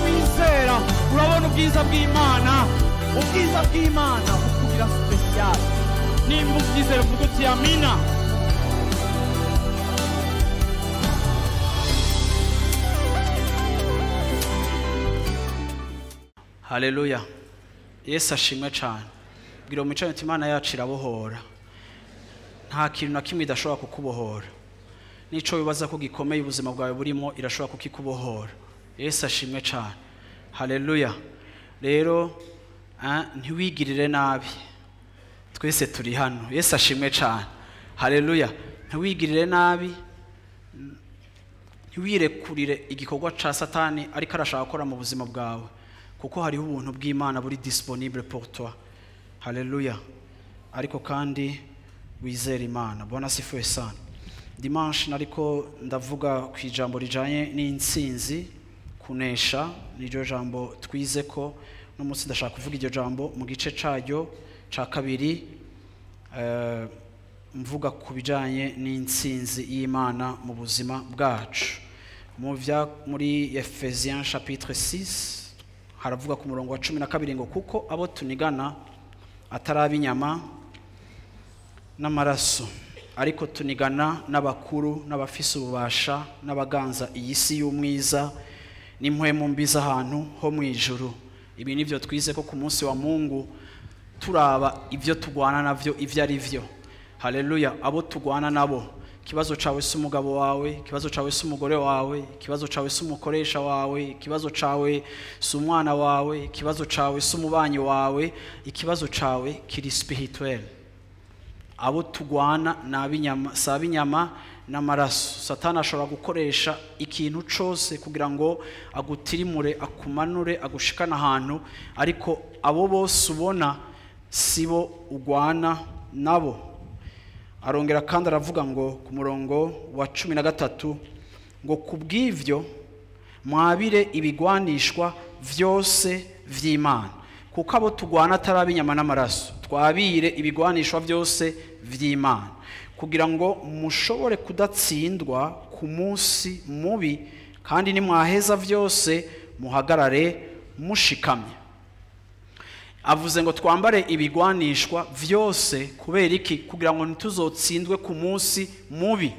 Wizera urabona ubwiza bw'Imana, ubwiza bw'Imana bukugira special. Nimba ubyizera uvuga uti amina. Haleluya. Yesu ashimwe cyane. Bwira umwicanyi uti Imana yacu irabohora. Nta kintu na kimwe idashobora kukubohora. Nico wibaza ko gikomeye ubuzima bwawe burimo irashobora kukikubohora. Yesu ashimwe cyane. Haleluya. Rero ntiwigirire nabi. Twese turi hano. Yesu ashimwe cyane. Haleluya. Ntiwigirire nabi. Ntiwirekurire igikorwa ca Satani ariko arashaka gukora mu buzima bwawe. Kuko hariho ubuntu bw'Imana buri disponible pour toi. Haleluya. Ariko kandi wizera Imana. Bwana asifiwe sana. Dimanche nariko ndavuga ku ijambo rijanye n'intsinzi, kunesha, niryo jambo twize ko no munsi ndashaka kuvuga iryo jambo mu gice caryo ca kabiri, mvuga ku bijanye n'intsinzi y'Imana mu buzima bwacu. Muri Ephésiens chapitre 6 haravuga ku murongo wa 12 ngo kuko abo tunigana atari inyama n'amaraso, ariko tunigana n'abakuru n'abafise ububasha n'abaganza iyi si y'umwiza n'impwemu mbi z'ahantu ho mu ijuru. Ibi nivyo twize ko ku munsi wa Mungu turaba ivyo tugwana navyo ivyo ari vyo. Haleluya. Abo tugwana nabo, ikibazo cawe si umugabo wawe, ikibazo cawe si umugore wawe, ikibazo cawe si umukoresha wawe, ikibazo cawe si umwana wawe, ikibazo cawe si umubanyi wawe, ikibazo cawe kiri spirituel. Abo tugwana n'abinyama, si abinyama n'amaraso. Satani ashobora gukoresha ikintu cose kugira ngo agutirimure, akumanure, agushikane ahantu, ariko abo bose ubona sibo ugwana nabo. Arongera kandi aravuga ngo ku murongo wa 13 ngo kubw'ivyo mwabire ibigwanishwa vyose vy'Imana, kuko abo tugwana atari abinyama n'amaraso, twabire ibigwanishwa vyose vy'Imana kugira ngo mushobore kudatsindwa ku munsi mubi, kandi nimwaheza vyose muhagarare mushikamye. Avuze ngo twambare ibigwanishwa vyose kubera iki? Kugira ngo ntituzotsindwe ku munsi mubi.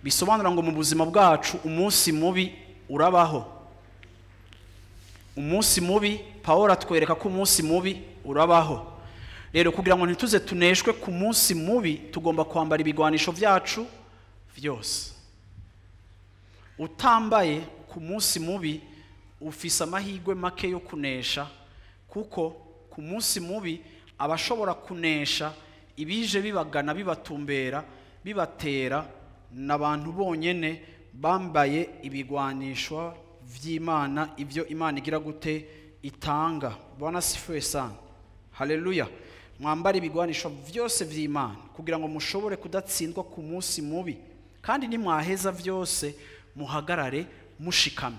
Bisobanura ngo mu buzima bwacu umunsi mubi urabaho. Umunsi mubi, Paul atwereka ko umunsi mubi urabaho. Rero kugira ngo ntituze tuneshwe ku munsi mubi, tugomba kwambara ibigwanisho vyacu vyose. Utambaye ku munsi mubi ufise amahirwe make yo kunesha, kuko ku munsi mubi abashobora kunesha ibije bibagana bibatumbera bibatera n'abantu bonyene bambaye ibigwanishwa vy'Imana, ivyo Imana igira gute itanga. Bwana asifiwe sana. Haleluya. Mwambare ibigwanisho vyose vy'Imana kugira ngo mushobore kudatsindwa ku munsi mubi, kandi nimwaheza vyose muhagarare mushikamye.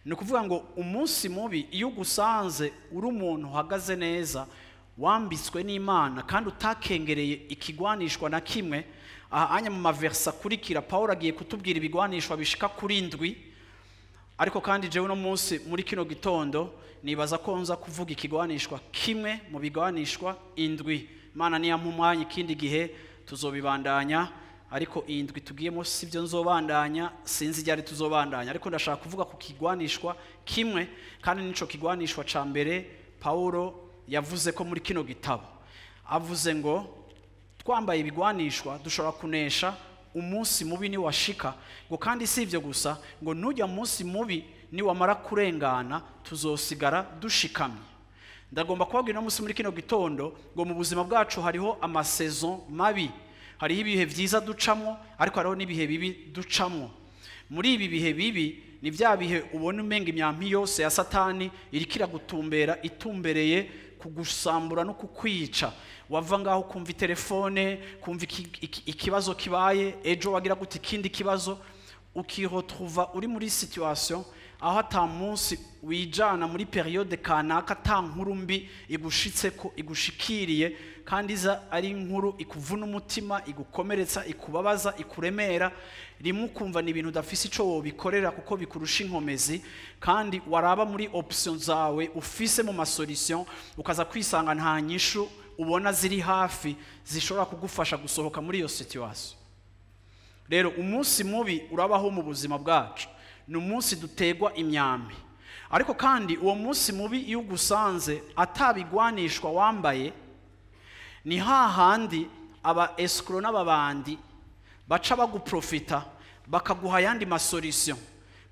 Ni ukuvuga ngo umunsi mubi iyo ugusanze uri umuntu uhagaze neza, wambitswe n'Imana kandi utakengereye ikigwanishwa na kimwe. Aha anya mu maversa akurikira Paul agiye kutubwira ibigwanishwa bishika kuri 7, ariko kandi jewe no munsi muri kino gitondo nibaza ko nza kuvuga ikigwanishwa kimwe mu bigwanishwa 7. Imana niyampa umwanya ikindi gihe tuzobibandanya, ariko indwi tugiyemo sivyo nzobandanya, sinzi ryari tuzobandanya, ariko ndashaka kuvuga ku kigwanishwa kimwe, kandi nico kigwanishwa ca mbere Paulo yavuze ko muri kino gitabo. Avuze ngo twambaye ibigwanishwa dushobora kunesha umunsi mubi ni washika, ngo kandi si ivyo gusa, ngo nujya munsi mubi ni wamara kurengana tuzosigara dushikamye. Ndagomba kubabwira no munsi muri kino gitondo ngo mu buzima bwacu hariho amasaison mabi, hariho ibihe vyiza ducamwo, ariko hariho n'ibihe bibi ducamwo. Muri ibi bihe bibi ni vya bihe ubona umenga imyampi yose ya Satani iriko iragutumbera, itumbereye kugusambura no kukwica. Wava ngaho kumva telefone, kumva ikibazo kibaye, ejo wagira gute ikindi kibazo, ukiretrouva uri muri situation aho ata munsi wijana muri période kanaka ata nkuru mbi igushitseko, igushikiriye, kandi iza ari inkuru ikuvuna umutima, igukomeretsa, ikubabaza, ikuremera. Rimwe ukumva ni ibintu udafise ico wobikorera kuko bikurusha inkomezi, kandi waraba muri option zawe ufise mu ma solution ukaza kwisanga nta nyishu ubona ziri hafi zishobora kugufasha gusohoka muri iyo situation. Rero umunsi mubi urabaho mu buzima bwacu, ni umunsi dutegwa imyambi. Ariko kandi uwo munsi mubi iyo ugusanze atabigwanishwa wambaye, ni hahandi aba escroc n'ababandi baca baguprofita bakaguha ayandi ma solution.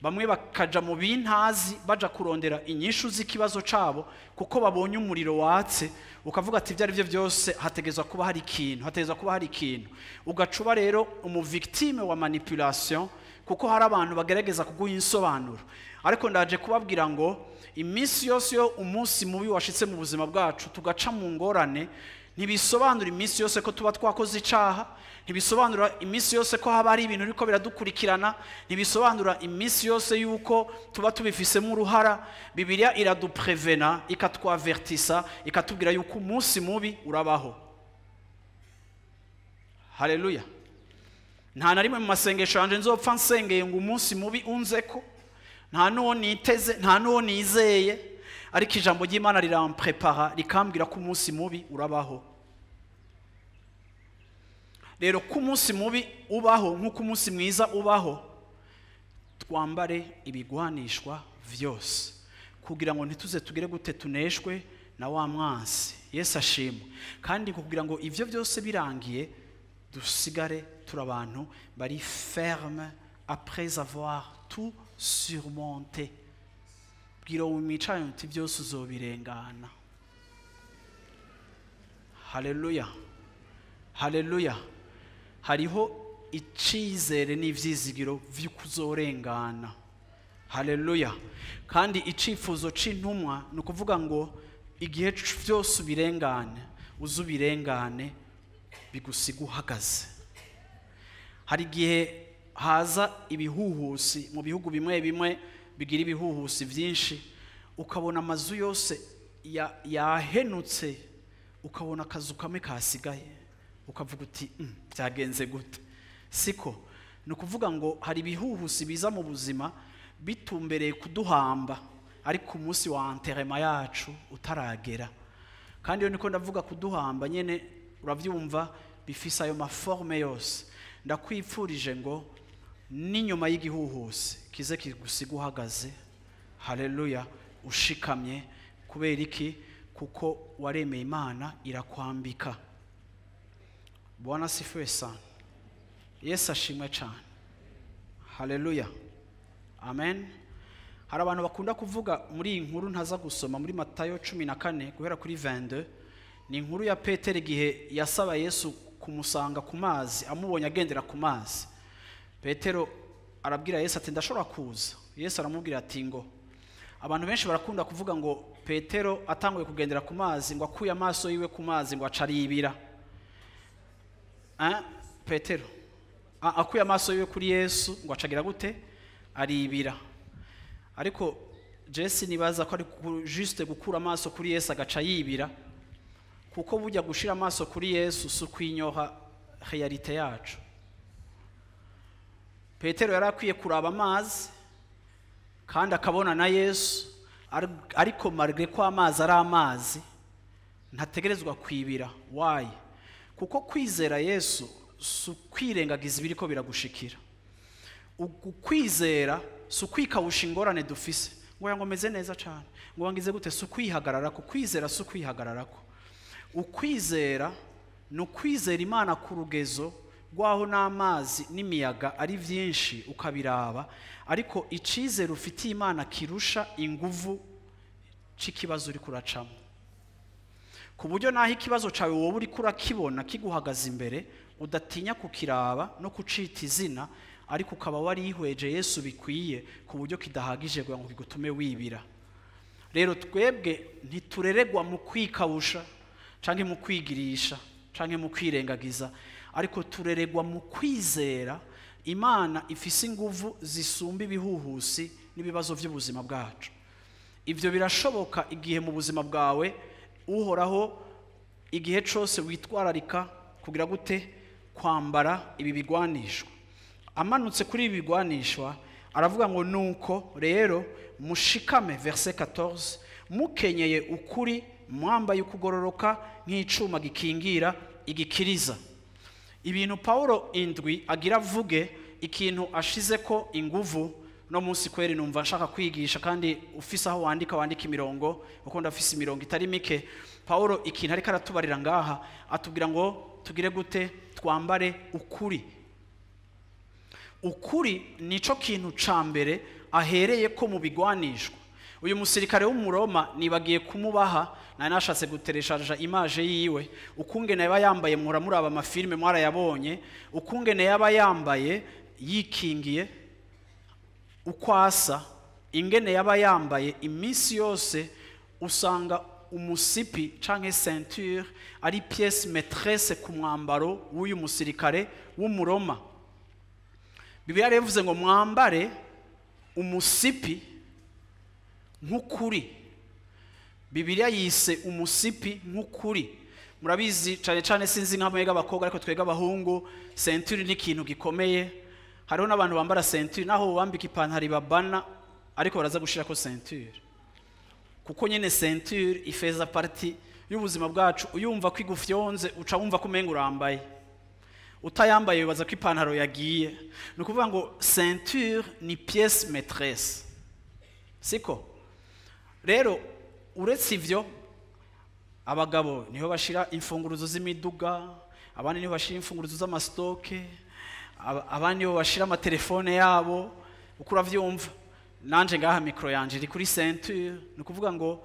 Bamwe bakaja mu bintazi baja kurondera inyishu z'ikibazo cabo kuko babonye umuriro watse, ukavuga ati ibyo ari byo byose hategezwa kuba hari ikintu, hategezwa kuba hari ikintu. Ugacuba rero umu victime wa manipulation kuko hari abantu bagerageza kuguha insobanuro. Ariko ndaje kubabwira ngo iminsi yose yo umunsi mubi washitse mu buzima bwacu tugaca mu ngorane, ntibisobanura iminsi yose ko tuba twakoze icaha, ntibisobanura iminsi yose ko haba hari ibintu biriko biradukurikirana, ntibisobanura iminsi yose yuko tuba tubifisemo uruhara. Bibiliya iraduprevena, ikatwavertisa, ikatubwira yuko umunsi mubi urabaho. Haleluya. Nta na rimwe mu masengesho yanje nzopfa nsengeye ngo umunsi mubi unzeko, nta n'uwo niteze, nta n'uwo nizeye, ariko ijambo ry'Imana riramprepara rikambwira ko umunsi mubi urabaho. Rero ko umunsi mubi ubaho nk'uko umunsi mwiza ubaho, twambare ibigwanishwa vyose kugira ngo ntituze tugire gute tuneshwe na wa mwansi. Yesu ashimwe. Kandi kugira ngo ivyo byose birangiye dusigare turi abantu bari ferme après avoir tout surmonté. Bwira uwo mwicaranye uti byose uzobirengana. Haleluya, haleluya. Hariho icizere n'ivyizigiro vy'ukuzorengana. Haleluya. Kandi icifuzo c'intumwa ni ukuvuga ngo igihe vyose ubirengane, uzubirengane bigusiga uhagaze. Hari igihe haza ibihuhusi mu bihugu bimwe bimwe bigira ibihuhusi vyinshi, ukabona amazu yose yahenutse, ukabona akazu kamwe kasigaye, ukavuga uti byagenze gute? Siko ni ukuvuga ngo hari ibihuhusi biza mu buzima bitumbereye kuduhamba, ariko umunsi wa enterrement yacu utaragera. Kandi iyo niko ndavuga kuduhamba nyene, uravyumva bifise ayo maforme yose. Ndakwipfurije ngo n'inyuma y'igihuhusi kize kigusiga uhagaze. Haleluya, ushikamye. Kubera iki? Kuko waremeye Imana irakwambika. Bwana asifiwe sana. Yesu ashimwe cyane. Haleluya, amen. Hari abantu bakunda kuvuga muri iyi nkuru ntaza gusoma muri Matayo 14 guhera kuri 22, ni inkuru ya Petero igihe yasaba Yesu kumusanga ku mazi, amubonye agendera ku mazi. Petero arabwira Yesu ati ndashobora kuza. Yesu aramubwira ati ngo. Abantu benshi barakunda kuvuga ngo Petero atanguye kugendera ku mazi ngo akuye amaso yiwe ku mazi ngo acaribira. Petero akuye amaso yiwe kuri Yesu ngo acagira gute? Aribira. Ariko Jesse nibaza ko ari juste gukura amaso kuri Yesu agaca yibira, kuko bujya gushira amaso kuri Yesu si kwinyoha realite yacu. Petero yari akwiye kuraba amazi kandi akabona na Yesu, ariko malgré ko amazi ari amazi ntategerezwa kwibira. Why? Kuko kwizera Yesu si kwirengagiza ibiriko biragushikira. Ukwizera si ukwikawusha ingorane dufise ngo ngo meze neza cyane, ngo wangize gute, si ukwihagararako. Kwizera si ukwihagararako. Ukwizera ni ukwizera Imana ku rugezo rwaho n'amazi n'imiyaga ari byinshi ukabiraba, ariko icizere ufitiye Imana kirusha inguvu c'ikibazo uri kuracamo, ku buryo naho ikibazo cawe wowe uri kurakibona kiguhagaze imbere udatinya kukiraba no kucita izina, ariko ukaba warihweje Yesu bikwiye ku buryo kidahagije kugira ngo kigutume wibira. Rero twebwe ntitureregwa mu kwikawusha canke mu kwigirisha canke mu kwirengagiza, ariko tureregwa mu kwizera Imana ifise inguvu zisumba ibihuhusi n'ibibazo by'ubuzima bwacu. Ibyo birashoboka igihe mu buzima bwawe Uhoraho igihe cyose witwararika kugira gute kwambara ibi bigwanishwa. Amanutse kuri ibi bigwanishwa aravuga ngo nuko rero mushikame, verset 14, mukenyeye ukuri, mwambaye ukugororoka nk'icuma gikingira igikiriza. Ibintu Paulo indwi agira avuge, ikintu ashize ko inguvu no munsi kweri numva nshaka kwigisha, kandi ufise aho wandika wandika imirongo, kuko ndafise imirongo itari mike. Paulo ikintu ariko aratubarira ngaha atubwira ngo tugire gute? Twambare ukuri. Ukuri nico kintu ca mbere ahereye ko mu bigwanishwa. Uyu musirikare w'Umuroma nibagiye kumubaha, nari nashatse gutereshaja image yiwe, ukungene yaba yambaye, muhora muraba amafilme mwarayabonye, ukungene yaba yambaye yikingiye ukwasa, ingene yaba yambaye iminsi yose usanga umusipi canke ceinture ari pièce maîtresse ku mwambaro w'uyu musirikare w'Umuroma. Bibiliya yavuze ngo mwambare umusipi nk'ukuri. Bibiliya yise umusipi nk'ukuri. Murabizi cyane cyane, sinzi nka mwega abakobwa, ariko twega abahungu ceinture ni ikintu gikomeye. Hariho n'abantu bambara ceinture naho bambika ipantaro ibabana, ariko baraza gushirako ceinture, kuko nyene ceinture ifeza partie y'ubuzima bwacu. Uyumva ko igufyonze uca wumva ko umenga urambaye, utayambaye wibaza ko ipantaro yagiye. Ni ukuvuga ngo ceinture ni pièce maîtresse, siko? Rero uretse ivyo, abagabo niho bashira imfunguruzo z'imiduga, abandi niho bashira imfunguruzo z'amastoke, abandi niho bashira amatelefone yabo, uko uravyumva. Nanje ngaha micro yanje iri kuri ceinture. Ni ukuvuga ngo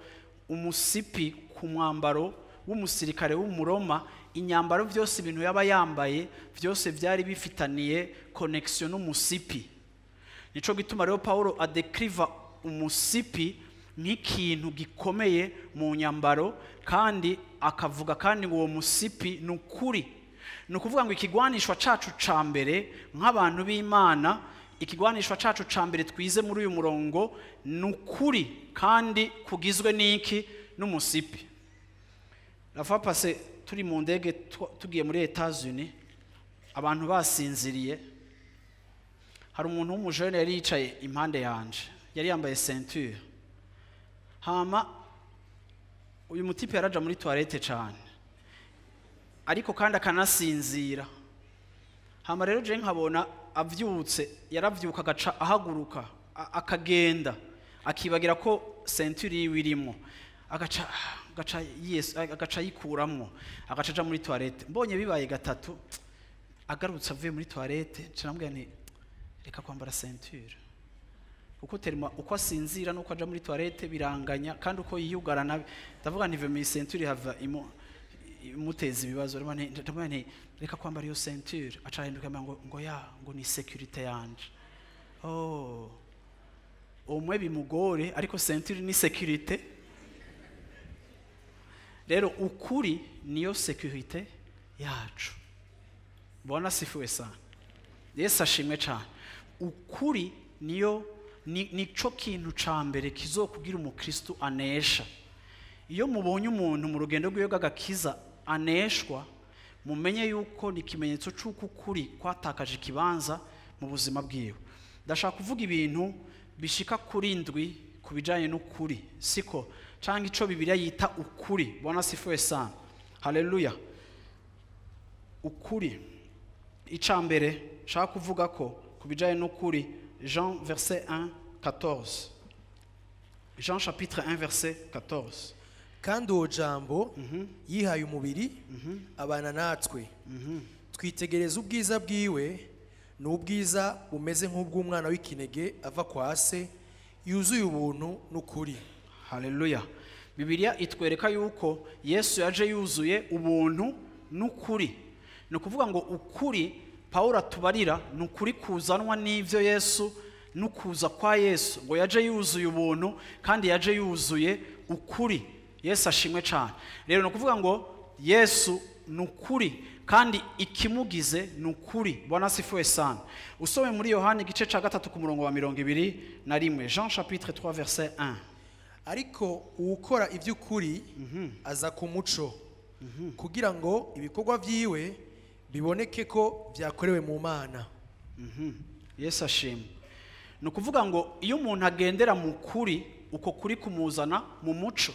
umusipi ku mwambaro w'umusirikare w'Umuroma, inyambaro byose, ibintu yaba yambaye byose byari bifitaniye connexion n'umusipi. Nico gituma rero Paulo adekriva umusipi nk'ikintu gikomeye mu nyambaro, kandi akavuga kandi ngo uwo musipi ni ukuri. Ni ukuvuga ngo ikigwanishwa cacu ca mbere nk'abantu b'Imana, ikigwanishwa cacu ca mbere twize muri uyu murongo ni ukuri, kandi kugizwe n'iki? N'umusipi. La fois passée turi mu ndege tugiye muri Etats-Unis, abantu basinziriye, hari umuntu w'umujene yari yicaye impande yanje, yari yambaye ceinture. Hama uyu mutipe yaraja muri toilette cyane, ariko kandi akanasinzira. Hama rero je nkabona avyutse, yaravyuka agaca ahaguruka akagenda, akibagira ko ceinture yiwe irimo, agaca agaca yes agaca yikuramwo, agaca aja muri toilette. Mbonye bibaye gatatu, agarutse avuye muri toilette, nca namubwira nti reka kwambara ceinture, kuko terima uko asinzira nuko aja muri toilette biranganya, kandi uko yiyugarana. Ndavuga nti ve ceinture hava imuteza ibibazo. Ndamubwira nti reka kwambara iyo ceinture. Aca ahinduka ngo ya ngo ni sécurité yanje. Oh, umwe bimugore, ariko ceinture ni sécurité. Rero ukuri niyo sécurité yacu. Bwana asifiwe sana, Yesu ashimwe cyane. Ukuri niyo nico kintu ca mbere kizokugira umukristo anesha. Iyo mubonye umuntu mu rugendo rwiwe rw'agakiza aneshwa, mumenye yuko ni ikimenyetso c'uko ukuri kwatakaje ikibanza mu buzima bwiwe. Ndashaka kuvuga ibintu bishika kuri ndwi ku bijanye n'ukuri, siko? Canke ico Bibiliya yita ukuri. Bwana asifiwe sana, haleluya. Ukuri, ica mbere nshaka kuvuga ko ku bijanye n'ukuri, Jean verset 1 14, Jean chapitre 1 verset 14. Kandi uwo Jambo yihaye umubiri, abana natwe, twitegereza ubwiza bwiwe, ni ubwiza bumeze nk'ubw'umwana w'ikinege ava kwa se, yuzuye ubuntu n'ukuri. Haleluya. Bibiliya itwereka yuko Yesu yaje yuzuye ubuntu n'ukuri. Ni ukuvuga ngo ukuri Paulo atubarira ni ukuri kuzanwa n'ivyo Yesu, n'ukuza kwa Yesu, ngo yaje yuzuye ubuntu kandi yaje yuzuye ukuri. Yesu ashimwe cyane. Rero ni ukuvuga ngo Yesu ni ukuri, Kandi ikimugize ni ukuri. Bwana asifiwe sana. Usome muri Yohani igice ca 3 ku murongo wa 21, Jean chapitre 3 verset 1. Ariko uwukora iby'ukuri aza ku muco, kugira ngo ibikorwa vyiwe biboneke ko vyakorewe mu Mana. Yesu ashimwe. Ni ukuvuga ngo iyo umuntu agendera mu kuri, uko kuri kumuzana mu muco.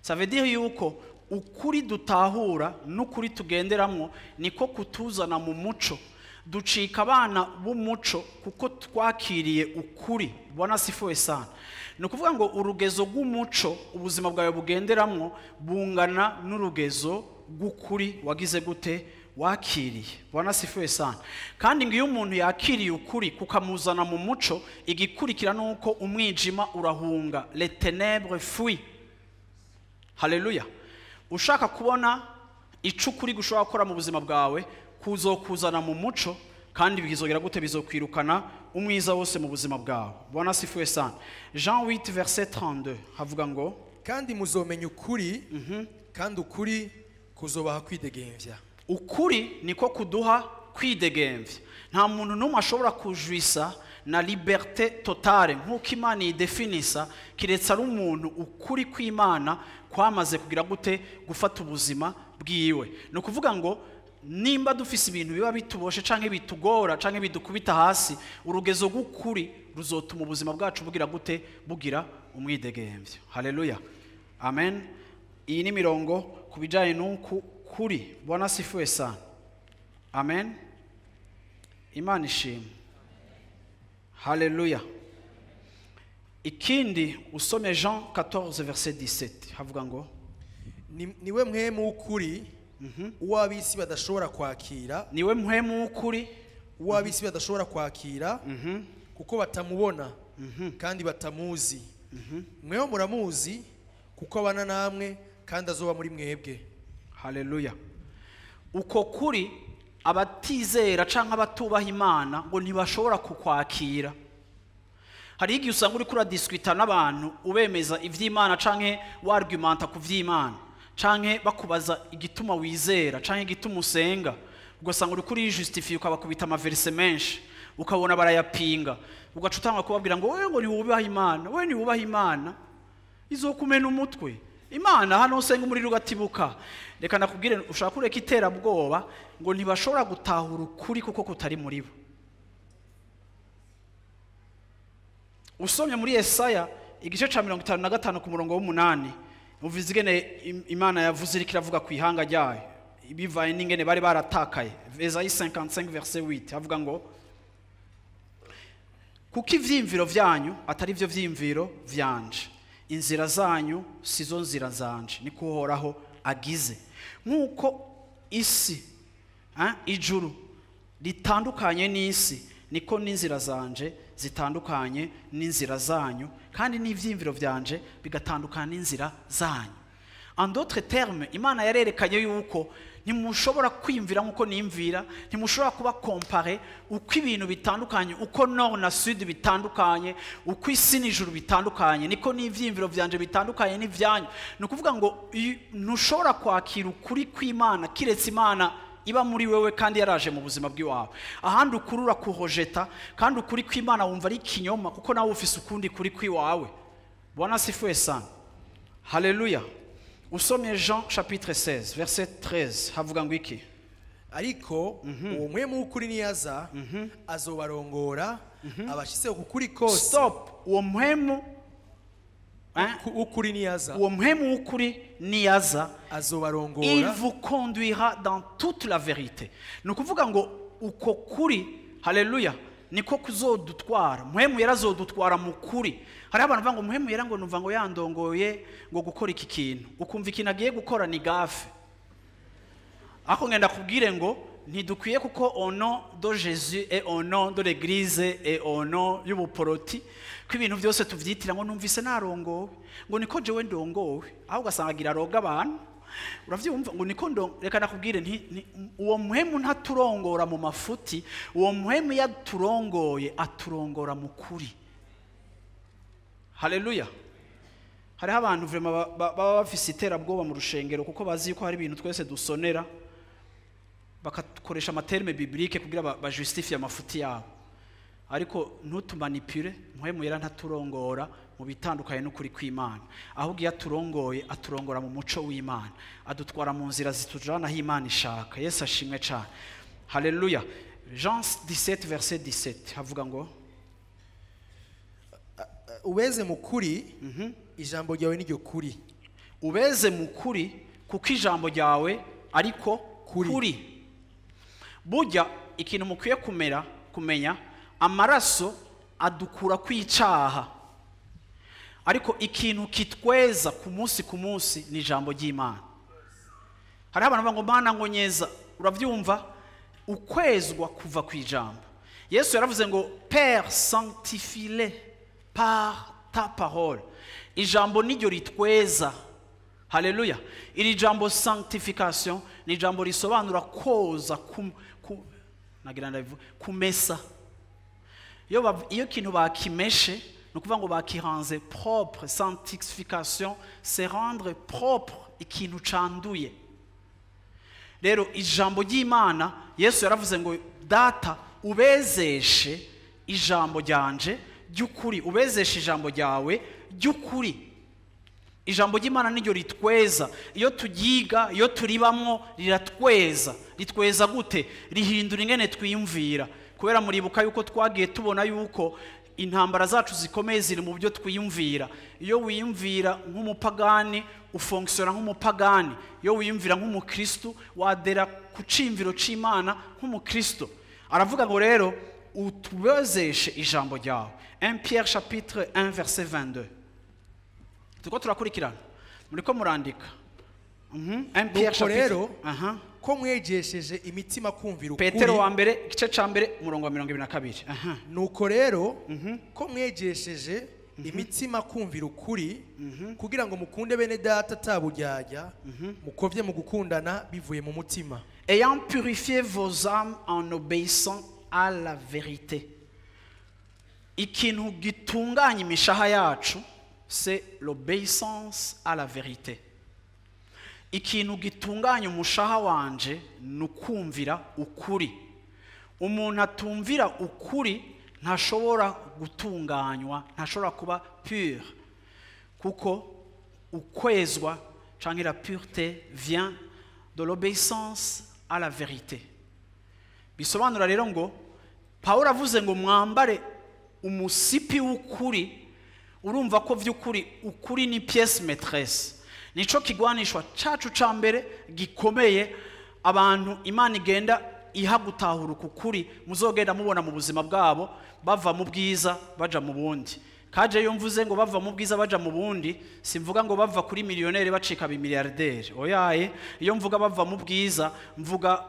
Ça veut dire yuko ukuri dutahura n'ukuri tugenderamwo niko kutuzana mu muco. Ducika abana b'umuco kuko twakiriye ukuri. Bwana asifiwe sana. Ni ukuvuga ngo urugezo rw'umuco ubuzima bwawe bugenderamwo bungana n'urugezo rw'ukuri wagize gute wakiriye. Bwana asifiwe sana. Kandi ngo iyo umuntu yakiriye ukuri kukamuzana mu muco, igikurikira nuko umwijima urahunga, les ténèbres fuient. Haleluya. Ushaka kubona ico ukuri gushobora gukora mu buzima bwawe, kuzokuzana mu muco, kandi bizogera gute, bizokwirukana umwiza wose mu buzima bwawe. Bwana asifiwe sana. Jean 8 verset 32 havuga ngo kandi muzomenya ukuri, kandi ukuri kuzobaha kwidegemvya. Ukuri niko kuduha kwidegemvya. Nta muntu n'umwe ashobora kujwisa na liberté totale nk'uko Imana yidefinisa, kiretse ari umuntu ukuri kw'Imana kwamaze kugira gute gufata ubuzima bwiwe. Ni ukuvuga ngo nimba dufise ibintu biba bituboshe canke bitugora canke bidukubita hasi, urugezo rw'ukuri ruzotuma ubuzima bwacu bugira gute, bugira umwidegemvyo. Haleluya, amen. Iyi ni mirongo ku bijanye n'uku kuri. Bwana asifiwe sana. Amen. Imana ishimwe. Haleluya. Ikindi usome Jean 14 verset 17 havuga ngo niwe mpwemu w'ukuri, uwo ab'isi badashobora kwakira. Niwe mpwemu w'ukuri, uwo ab'isi badashobora kwakira, kuko batamubona kandi batamuzi. Mweho muramuzi kuko abana namwe kandi azoba muri mwebwe. Haleluya. Uko kuri abatizera canke abatubaha Imana ngo ntibashobora kukwakira. Hari igihe usanga uriko uradiscuta n'abantu ubemeza ivy'Imana canke wargumenta ku vy'Imana, canke bakubaza igituma wizera canke igituma usenga, ugasanga uriko urijustifie ukabakubita amaverse menshi, ukabona barayapinga, ugaca utangwa kubabwira ngo wewe ngo ntiwubaha Imana, wewe ntiwubaha Imana, izokumena umutwe. Imana hano usenga umuriro ugatibuka. Reka nakubwire, ushaka kureka iterabwoba ngo ntibashobora gutahura ukuri kuko kutari muri bo. Usomye muri Yesaya igice ca 55 ku murongo w'umunani, uvuze ingene Imana yavuze iriko iravuga ku ihanga ryayo bivaye n'ingene bari baratakaye. Esaïe 55 verset 8 avuga ngo kuko ivyimviro vyanyu atari vyo vyimviro vyanje, inzira zanyu sizo nzira zanje, niko Uhoraho agize. Nkuko isi ijuru ritandukanye n'isi, niko n'inzira zanje zitandukanye n'inzira zanyu, kandi n'ivyimviro vyanje bigatandukana n'inzira zanyu. En d'autres termes, Imana yarerekanye yuko ntimushobora kwiyumvira nkuko nimvira, ntimushobora kuba compare uko ibintu bitandukanye, uko nord na sud bitandukanye, uko isi n'ijuru bitandukanye, niko n'ivyimviro vyanje bitandukanye n'ivyanyu. Ni ukuvuga ngo ntushobora kwakira ukuri kw'Imana kiretse Imana iba muri wewe kandi yaraje mu buzima bw'iwawe. Ahandi ukuri urakuhojeta, kandi ukuri kw'Imana wumva ari ikinyoma kuko nawe ufise ukundi kuri kw'iwawe. Bwana asifiwe sana. Haleluya. Usomye Jean chapitre 16 verset 13 havuga ngo iki? Ariko uwo mpwemu w'ukuri niyaza, azobarongora abashitse ku kuri kose. Stop. Uwo mpwemu w'ukuri niyaza, uwo mpwemu w'ukuri niyaza, azobarongora, il vous conduira dans toute la vérité. Ni ukuvuga ngo uko kuri, haleluya, niko kuzodutwara. Mpwemu yera azodutwara mu kuri. Hari abantu bavuga ngo mpwemu yera ngo numva ngo yandongoye ngo gukora iki kintu, ukumva ikintu agiye gukora ni gafe. Ako ngenda kubwire ngo ntidukwiye kuko au nom de Jésus et au nom de l'église et au nom y'ubuporoti ko ibintu byose tuvyitira ngo numvise narongowe, ngo niko jewe ndongowe, aho ugasanga agira roga abantu. Uravyumva ngo niko ndo. Reka nakubwire nti uwo mpwemu ntaturongora mu mafuti, uwo mpwemu yaturongoye aturongora mu kuri. Haleluya. Hariho abantu vraiment baba bafise iterabwoba mu rushengero kuko bazi yuko hari ibintu twese dusonera. Bakakoresha ama termes bibliques kugira bajustifie amafuti yabo. Ariko ntutumanipule, Mpwemu Yera ntaturongora mu bitandukanye n'ukuri kw'Imana. Ahubwo iyo aturongoye, aturongora mu muco w'Imana, adutwara mu nzira zitujana aho Imana ishaka. Yesu ashimwe cyane. Haleluya. Jean 17 verset 17 havuga ngo: Ubeze mu kuri, ijambo ryawe niryo kuri. Ubeze mu kuri, kuko ijambo ryawe ariko Kuri. kuri. Burya ikintu mukwiye kumenya, amaraso adukura kw'icaha, ariko ikintu kitweza ku munsi ku munsi ni ijambo ry'Imana. Hariho abantu bavuga ngo: "Mana, ngo nyeza." Urabyumva, ukwezwa kuva ku ijambo. Yesu yaravuze ngo: "Père, sanctifie-les par ta parole." Ijambo niryo ritweza. Haleluya. Iri jambo sanctification ni ijambo risobanura koza, nagira ndabivuga, kumesa. Iyo ikintu bakimeshe, ni ukuvuga ngo bakiranze propre. Sanctification, c'est rendre propre ikintu canduye. Rero ijambo ry'Imana, Yesu yaravuze ngo: "Data, ubezeshe ijambo ryanje ry'ukuri, ubezeshe ijambo ryawe ry'ukuri." Ijambo ry'Imana niryo ritweza. Iyo turyiga, iyo turibamwo, riratweza. Ritweza gute? Rihindura ingene twiyumvira, kubera muribuka yuko twagiye tubona yuko intambara zacu zikomeye ziri mu byo twiyumvira. Iyo wiyumvira nk'umupagani, ufonctionna nk'umupagani. Iyo wiyumvira nk'umukristu, wadhéra ku ciyumviro c'Imana nk'umukristo. Aravuga ngo rero utubezeshe ijambo ryawe. 1 Pierre chapitre 1 verset 22. Turiko turakurikirana, muriko murandika? 1 Pierre Nuko chapitre rero, ko mwegesheje imitima kumvira Petero wa ukuri, mbere, igice ca mbere, umurongo wa 22. Nuko rero ko mwegesheje imitima kumvira ukuri kugira ngo mukunde bene data ataburyarya, mukovye mu gukundana bivuye mu mutima. Ayant purifié vos âmes en obéissant à la vérité. Ikintu gitunganya imishaha yacu, c'est l'obéissance à la vérité. Ikintu gitunganya umushaha wanje ni ukumvira ukuri. Umuntu atumvira ukuri ntashobora gutunganywa, ntashobora kuba pur, kuko ukwezwa canke la pureté vient de l'obéissance à la vérité. Bisobanura rero ngo Pawulo avuze ngo mwambare umusipi w'ukuri, urumva ko vy'ukuri ukuri ni pièce maîtresse, nico kigwanishwa cacu ca mbere gikomeye. Abantu Imana igenda iha gutahura uku kuri, muzogenda mubona mu buzima bwabo bava mu bwiza baja mu bundi. Kaje iyo mvuze ngo bava mu bwiza baja mu bundi, simvuga ngo bava kuri miliyoneri bacika bimiliyarderi, oyaye. Iyo mvuga bava mu bwiza, mvuga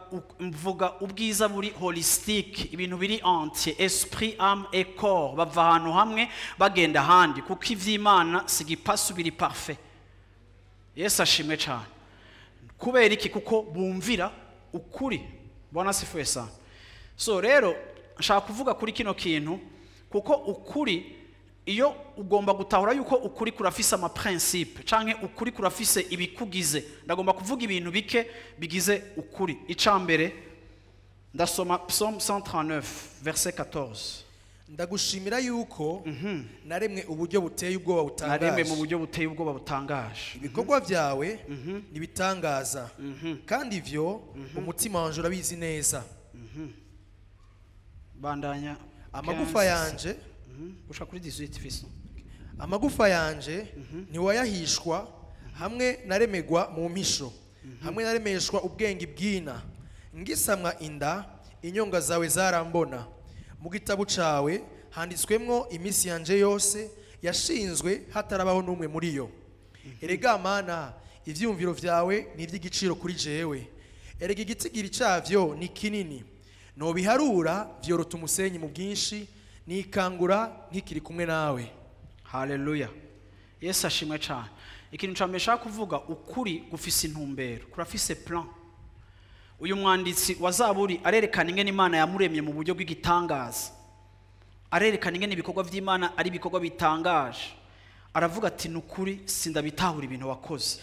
ubwiza buri holistique, ibintu biri entier, esprit, âme et corps. Bava ahantu hamwe bagenda ahandi, kuko ivy'Imana si igipasu, biri parfait. Yesu ashimwe cyane. Kubera iki? Kuko bumvira ukuri. Bwana asifiwe sana. So rero nshaka kuvuga kuri kino kintu, kuko ukuri, iyo ugomba gutahura yuko ukuri kurafise ama principes canke ukuri kurafise ibikugize. Ndagomba kuvuga ibintu bike bigize ukuri. Ica mbere, ndasoma Psaume 139 verset 14. Ndagushimira yuko naremwe uburyo buteye ubwoba Naremwe mu butangaje. buryo buteye ubwoba butangaje. Ibikorwa byawe nibitangaza, kandi ivyo umutima wanje urabizi neza. Bandanya. Amagufa 15. yanje Gushika kuri 18, fiso. Amagufa yanje ntiwayahishwa hamwe naremegwa mu mpisho, hamwe naremeshwa ubwenge bwina. Ngisamwa inda, inyonga zawe zarambona. Mu gitabo cawe handitswemwo iminsi yanje yose yashinzwe hatarabaho n'umwe muri yo. Erega Mana, ivyiyumviro vyawe ni ivy'igiciro kuri jewe! Erega igitigiri cavyo ni kinini! Nobiharura, vyorota umusenyi mu bwinshi. Nikangura nkikiri kumwe nawe. Haleluya, Yesu ashimwe cyane. Ikintu cya mbere nshaka kuvuga, ukuri gufise intumbero, kurafise plan. Uyu mwanditsi wa Zaburi arerekana ingene Imana yamuremye mu buryo bw'igitangaza, arerekana ingene ibikorwa by'Imana ari ibikorwa bitangaje. Aravuga ati: "Ni ukuri sindabitahura ibintu wakoze."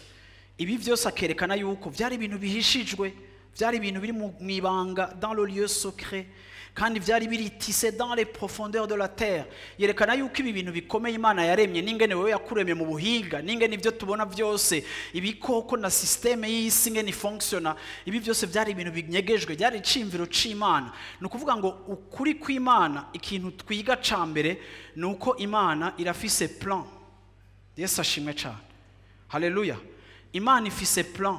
Ibi byose akerekana yuko byari ibintu bihishijwe. Byari ibintu biri mu ibanga, dans le lieu secret, kandi byari biri tissé dans les profondeurs de la terre. Yerekana yuko ibi bintu bikomeye Imana yaremye, n'ingene wewe yakuremye mu buhinga, n'ingene ibyo tubona byose, ibikoko na système y'isi ingene ifonctiona, ibi byose byari ibintu binyegejwe, byari iciyumviro c'Imana. Ni ukuvuga ngo ukuri kw'Imana, ikintu twiga ca mbere ni uko Imana irafise plan. Yesu ashimwe cyane, haleluya. Imana ifise plan,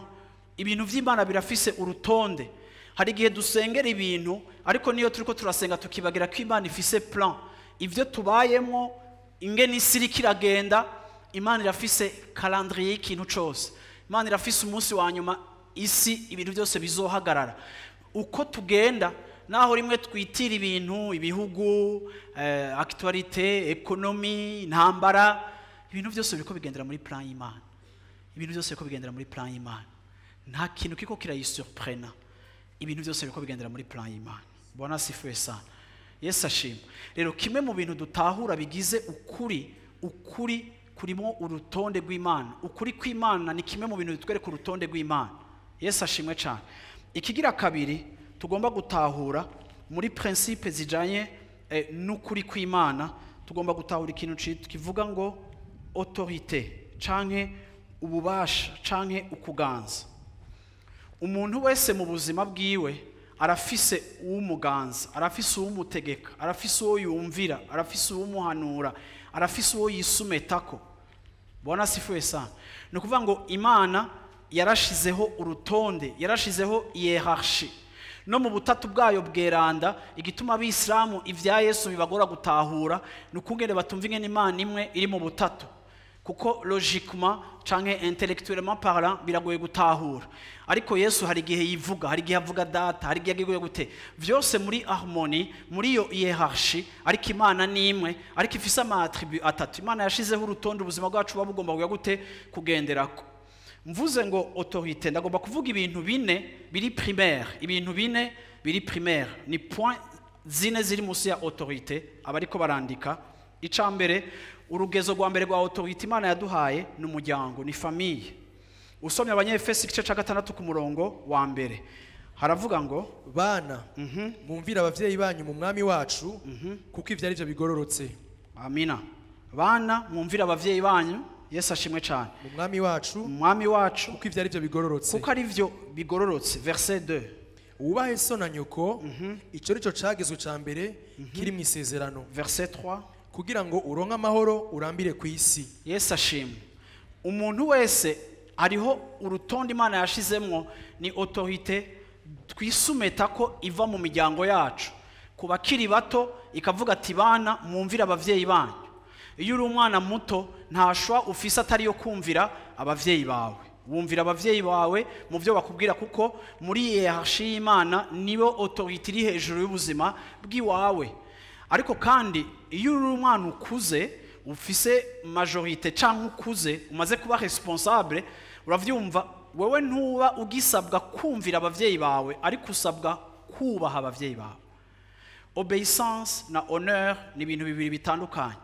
ibintu by'Imana birafise urutonde. Hari igihe dusengera ibintu, ariko niyo turiko turasenga tukibagira ko Imana ifise plan. Ibyo tubayemo, ingene isi iriko iragenda, Imana irafise calendrier y'ikintu cose. Imana irafise umunsi wa nyuma isi ibintu byose bizohagarara. Uko tugenda, naho rimwe twitira ibintu, ibihugu, actualité, économie, intambara, ibintu byose biriko bigendera muri plan y'Imana. Ibintu byose biriko bigendera muri plan y'Imana. Nta kintu kiko kirayisurprena. Ibintu byose biriko bigendera muri plan y'Imana. Bwana asifiwe sana. Yesu ashimwe. Rero kimwe mu bintu dutahura bigize ukuri, ukuri kurimo urutonde rw'Imana. Ukuri kw'Imana ni kimwe mu bintu bitwereka urutonde rw'Imana. Yesu ashimwe cyane. Ikigira kabiri tugomba gutahura muri principe zijanye n'ukuri kw'Imana, tugomba gutahura ikintu kivuga ngo autorité canke ububasha canke ukuganza. Umuntu wese mu buzima bwiwe arafise uwumuganza, arafise uwumutegeka, arafise uwo yumvira, arafise uwumuhanura, arafise uwo yisumetako. Bwana asifiwe sana. Ni ukuvuga ngo Imana yarashizeho urutonde, yarashizeho hiérarchie. No mu butatu bwayo bweranda, igituma abisilamu ivya Yesu bibagora gutahura ni ukungene batumva ingene Imana imwe iri mu butatu, kuko logiquement canke intellectuellement parlant biragoye gutahura. Ariko Yesu hari igihe yivuga, hari igihe avuga data, hari igihe agiye gute, vyose muri harmonie, muri iyo hiérarchie. Ariko Imana ni imwe, ariko ifise ama attribut atatu. Imana yashizeho urutonde ubuzima bwacu buba bugomba kugira gute kugenderako. Mvuze ngo autorité, ndagomba kuvuga ibintu bine biri primaire. Ibintu bine biri primaire ni point zine ziri munsi ya autorité. Abariko barandika, ica mbere, urugezo rwa mbere rwa autorité Imana yaduhaye ni umuryango, ni famille. Usomye Abanyefesi igice ca 6 ku murongo wa mbere, haravuga ngo: Bana, mwumvire abavyeyi banyu mu Mwami wacu, kuko ivyo ari byo bigororotse. Amina. Bana, mwumvire abavyeyi banyu. Yesu ashimwe cyane. Mu Mwami wacu, Umwami wacu, kuko ivyo ari byo bigororotse. Kuko ari byo bigororotse. Verset 2. Wubahe so na nyoko, ico nico cagezwe ca mbere kiri mu isezerano, Verset 3. kugira ngo uronke amahoro, urambire ku isi. Yesu ashimwe. Umuntu wese hariho urutonde Imana yashizemwo, ni autorité twisumeta ko iva mu miryango yacu. Ku bakiri bato ikavuga ati: "Bana, mwumvire abavyeyi banyu." Iyo uri umwana muto, nta choix ufise atari yo kumvira abavyeyi bawe. Wumvira abavyeyi bawe mu byo bakubwira, kuko muri hiérarchie y'Imana nibo autorité iri hejuru y'ubuzima bw'iwawe. Ariko kandi iyo uri umwana ukuze, ufise majorité canke ukuze, umaze kuba responsable, uravyumva, wewe ntuba ugisabwa kumvira abavyeyi bawe, ariko usabwa kubaha abavyeyi bawe. Obéissance na honneur ni ibintu bibiri bitandukanye.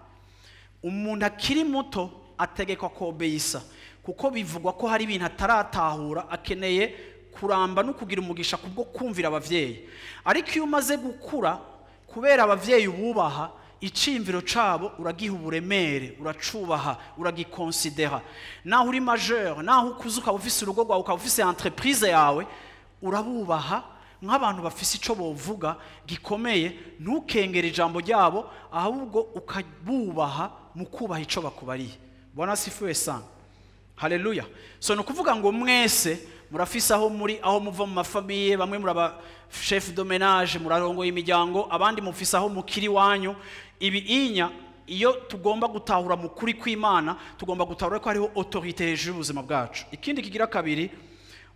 Umuntu akiri muto ategekwa kobeyisa, kuko bivugwa ko hari ibintu ataratahura, akeneye kuramba no kugira umugisha kubwo kumvira abavyeyi. Ariko iyo umaze gukura, kubera abavyeyi ububaha, iciyumviro cabo uragiha uburemere, uracubaha, uragikonsidera. Naho uri majeur, naho ukuze ukaba ufise urugo rwawe, ukaba ufise entreprise yawe, urabubaha nk'abantu bafise ico bovuga gikomeye. Ntukengere ijambo ryabo, ahubwo ukabubaha mu kubaha ico bakubariye. Bwana asifiwe sana, haleluya. So ni ukuvuga ngo mwese murafise aho muri, aho muva mu ma famille. Bamwe muraba chef de ménage, murarongoye imiryango, abandi mufise aho mukiri wanyu. Ibi inya iyo tugomba gutahura mu kuri kw'Imana, tugomba gutahura ko hariho autorité hejuru y'ubuzima bwacu. Ikindi kigira kabiri,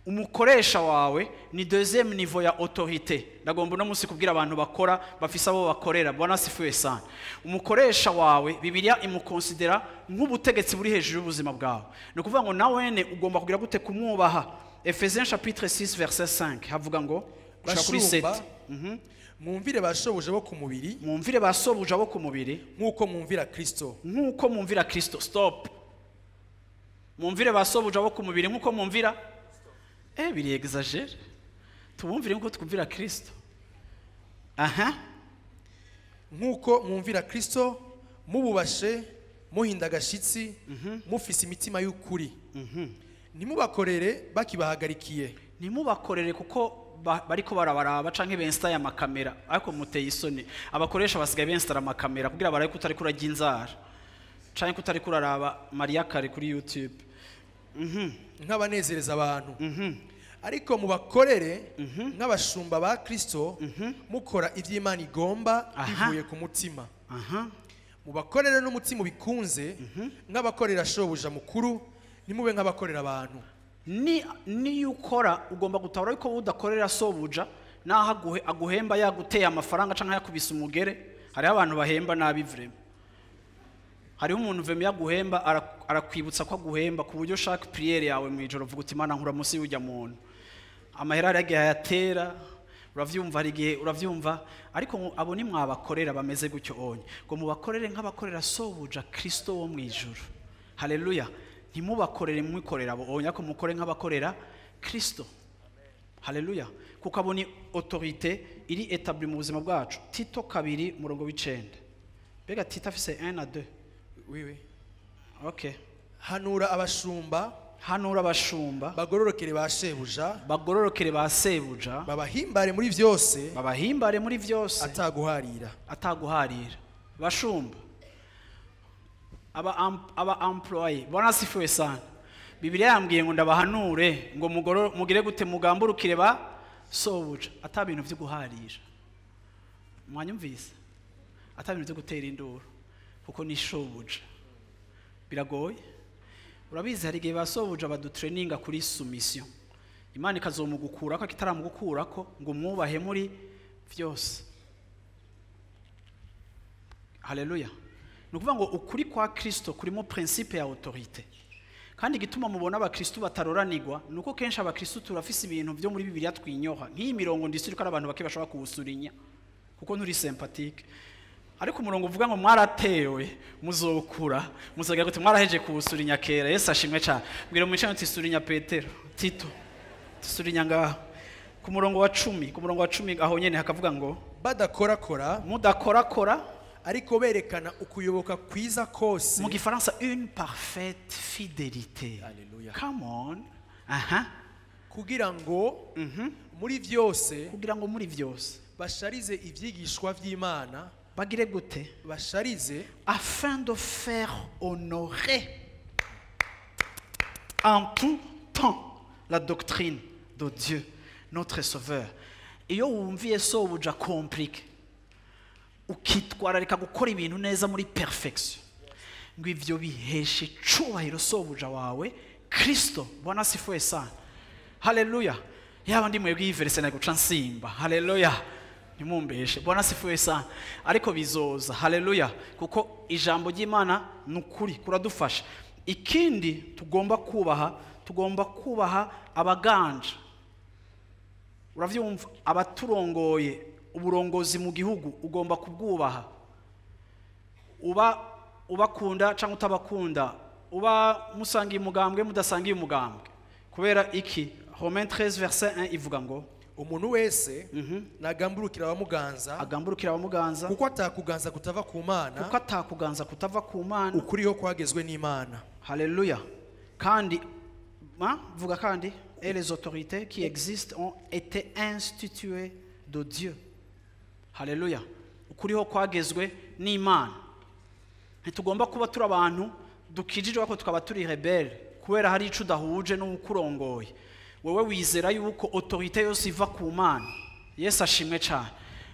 umukoresha wawe ni deuxième niveau ya autorité. Ndagomba uno munsi kubwira abantu bakora, bafise abo bakorera. Bwana asifiwe sana. Umukoresha wawe, Bibiliya imukonsidera nk'ubutegetsi buri hejuru y'ubuzima bwawe. Ni ukuvuga ngo nawene ugomba kugira gute? Kumwubaha. Ephésiens chapitre 6 verset 5 havuga ngo gushika kuri 7. Bashumba, mwumvire bashobuja bo ku mubiri, Mwumvire basobuja bo ku mubiri, nk'uko mwumvira Kristo. Nk'uko mwumvira Kristo. Stop. Mwumvire basobuja bo ku mubiri nk'uko mwumvira. Biri exagéré. Tubumvire nkuko twumvira Kristo. Aha. Nkuko mwumvira Kristo, mububashe, muhinda agashitsi, mufise imitima y'ukuri. Ntimubakorere bakibahagarikiye. Ntimubakorere kuko bariko barabaraba canke bensta ya makamera, ariko muteye isoni. Abakoresha basigaye benstara amakamera kugira barabe ko utari kurarya inzara canke ko utari kuraraba Maria Kare kuri YouTube. Nk'abanezereza abantu. Ariko mubakorere nk'abashumba ba Kristo, mukora ivy'Imana igomba bivuye ku mutima. Mubakorere n'umutima ubikunze, nk'abakorera shobuja mukuru, ntimube nk'abakorera abantu. Niyo ukora ugomba gutahura yuko udakorera sobuja, naho aguhemba yaguteye amafaranga canke yakubise umugere. Hariho abantu bahemba nabi vraiment. Hariho umuntu vraiment yaguhemba arakwibutsa ko aguhemba, ku buryo ushaka prière yawe mu ijoro uvuga uti Imana nkura munsi y'ujya muntu. Amahera hari igihe ayatera, uravyumva, hari igihe uravyumva, ariko abo ni mwabakorera bameze gutyo onye. Ngo mubakorere nk'abakorera sobuja Kristo wo mu ijuru. Haleluya. Ntimubakorere mwikorera abo onye, ariko mukore nk'abakorera Kristo. Haleluya. Kuko abo ni autorité iri établie mu buzima bwacu. Tito 2 murongo w'icenda. Mbega Tito afise 1 à 2. Oui, oui. Okay. Hanura abashumba, hanura abashumba, bagororokere ba shebuja, bagororokere ba sebuja, babahimbare muri vyose, babahimbare muri vyose, ataguharira, ataguharira. Bashumba, aba employé, bona sifuwe sana. Bibiliya yambwiye ngo ndabahanure ngo mugire gute, mugamburukire ba sobuja, ata bintu vyo guharira. Mwanyumvise? Ata bintu vyo gutera induru, kuko ni shobuja. Biragoye. Urabizi hari igihe basobuja badutraininga kuri soumission. Imana ikazomugukura ko kitaramugukura ko ngo mwubahe muri vyose. Haleluya. Nukuvuga ngo ukuri kwa Kristo kurimo principe ya autorité. Kandi igituma mubona abakristo bataroranirwa nuko kenshi abakristo turafise ibintu byo muri Bibiliya twinyoha. Nk'iyi mirongo ndisuri ko abantu bake bashobora kuwusurinya kuko nturi sympathique. Ariko umurongo uvuga ngo mwaratewe muzokura, muzagira gute, mwaraheje kuwusurinya kera. Yesu ashimwe cyane. Mbwira mu icano tisurinya Petero, Tito, tisurinya ngaho. Ku murongo wa 10, ku murongo wa 10 aho nyene hakavuga ngo badakorakora, mudakorakora, ariko berekana ukuyoboka kwiza kose. Mu gifaransa une parfaite fidélité. Alléluia. Come on. Aha. Kugira ngo muri vyose, kugira ngo muri vyose basharize ivyigishwa vy'Imana, bagire gute, basharize, afin de faire honorer en tout temps la doctrine de Dieu notre Sauveur. Iyo wumviye sobuja compliqué, ukitwararika gukora ibintu neza muri perfection, ngo ivyo biheshe icubahiro sobuja wawe Kristo. Bwana asifiwe sana. Haleluya. Yaba ndi mwebwe iyi verse naguca nsimba. Haleluya. Ntimumbeshe. Bwana asifiwe sana. Ariko bizoza. Haleluya. Kuko ijambo ry'Imana nukuri kuradufasha. Ikindi tugomba kubaha, tugomba kubaha abaganja. Uravyumva, abaturongoye, uburongozi mu gihugu ugomba kubwubaha. Uba ubakunda cyangwa utabakunda, uba musangiye umugambwe mudasangiye umugambwe. Kubera iki? Romains 13 verset 1 ivuga ngo umuntu wese nagamburukira abamuganza, agamburukira abamuganza, kuko atakuganza kutava ku Mana, kuko atakuganza kutava ku Mana, ukuriho kwagezwe n'Imana. Haleluya. Kandi vuga kandi, et les autorités qui existent ont été instituées de Dieu. Haleluya. Ukuriho kwagezwe n'Imana. Ntitugomba kuba turi abantu dukijijwe ko tukaba turi rebelle kubera hari ico udahuje n'ukurongoye. Wewe wizera yuko autorité yose iva ku Mana. Yesu ashimwe cyane.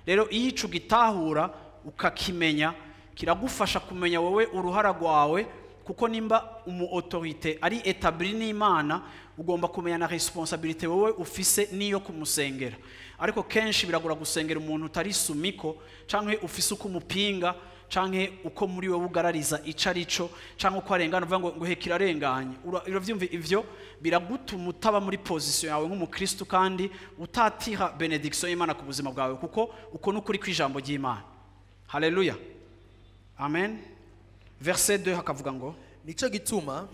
Rero iyo ico gitahura ukakimenya, kiragufasha kumenya wewe uruhara rwawe, kuko nimba umu autorité ari établi n'Imana, ugomba kumenya na responsabilité wewe ufise niyo kumusengera. Ariko kenshi biragora gusengera umuntu utari sumiko, canke ufise uko umupinga, canke uko muri wewe ugarariza ico arico, canke uko arengana uvuga ngo hekira arenganye. Uravyumva ivyo biragutuma utaba muri position yawe nk'umukristo kandi utatira benediction y'Imana ku buzima bwawe, kuko uko nukuri kwijambo ry'Imana. Haleluya. Amen. Verset 2 hakavuga ngo nico gituma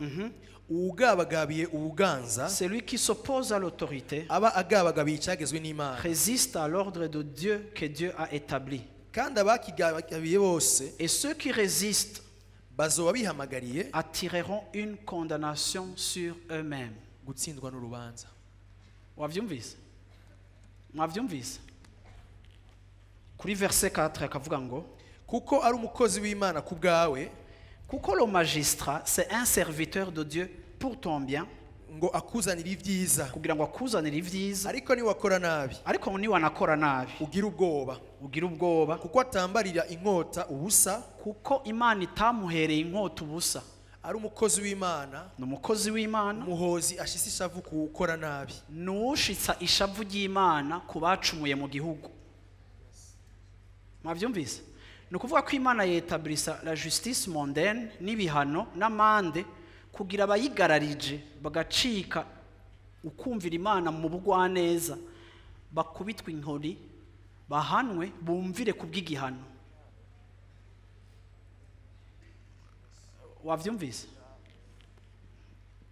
Uwugabagabiye ubuganza Celui qui s'oppose à l'autorité aba agabagabiye icyagezwe n'Imana résiste à l'ordre de Dieu que Dieu a établi. Kandi abakigabagabiye bose Et ceux qui résistent bazoba bihamagariye attireront une condamnation sur eux-mêmes. Gutsindwa n'urubanza. Wavyumvise? Mwavyumvise? Kuri verset 4 akavuga ngo kuko ari umukozi w'Imana ku bwawe kuko le magistrat, c'est un serviteur de Dieu pour ton bien, ngo akuzanire ibyiza kugira ngo akuzanire ibyiza, ariko niwakora nabi ariko niwanakora nabi ugira ubwoba ugira ubwoba, kuko atambarira inkota ubusa kuko Imana itamuhereye inkota ubusa. Ari umukozi w'Imana Ni umukozi w'Imana, umuhozi ashitse ishavu ku ukora nabi. Nushitsa ishavu ry'Imana ku bacumuye mu gihugu. Mwavyumvise? Ni ukuvuga ko Imana yetablisa la justice mondaine n'ibihano n'amande kugira abayigararije bagacika ukumvira Imana mu bugwaneza, bakubitwa inkoni, bahanwe, bumvire kubw'igihano. Wavyumvise?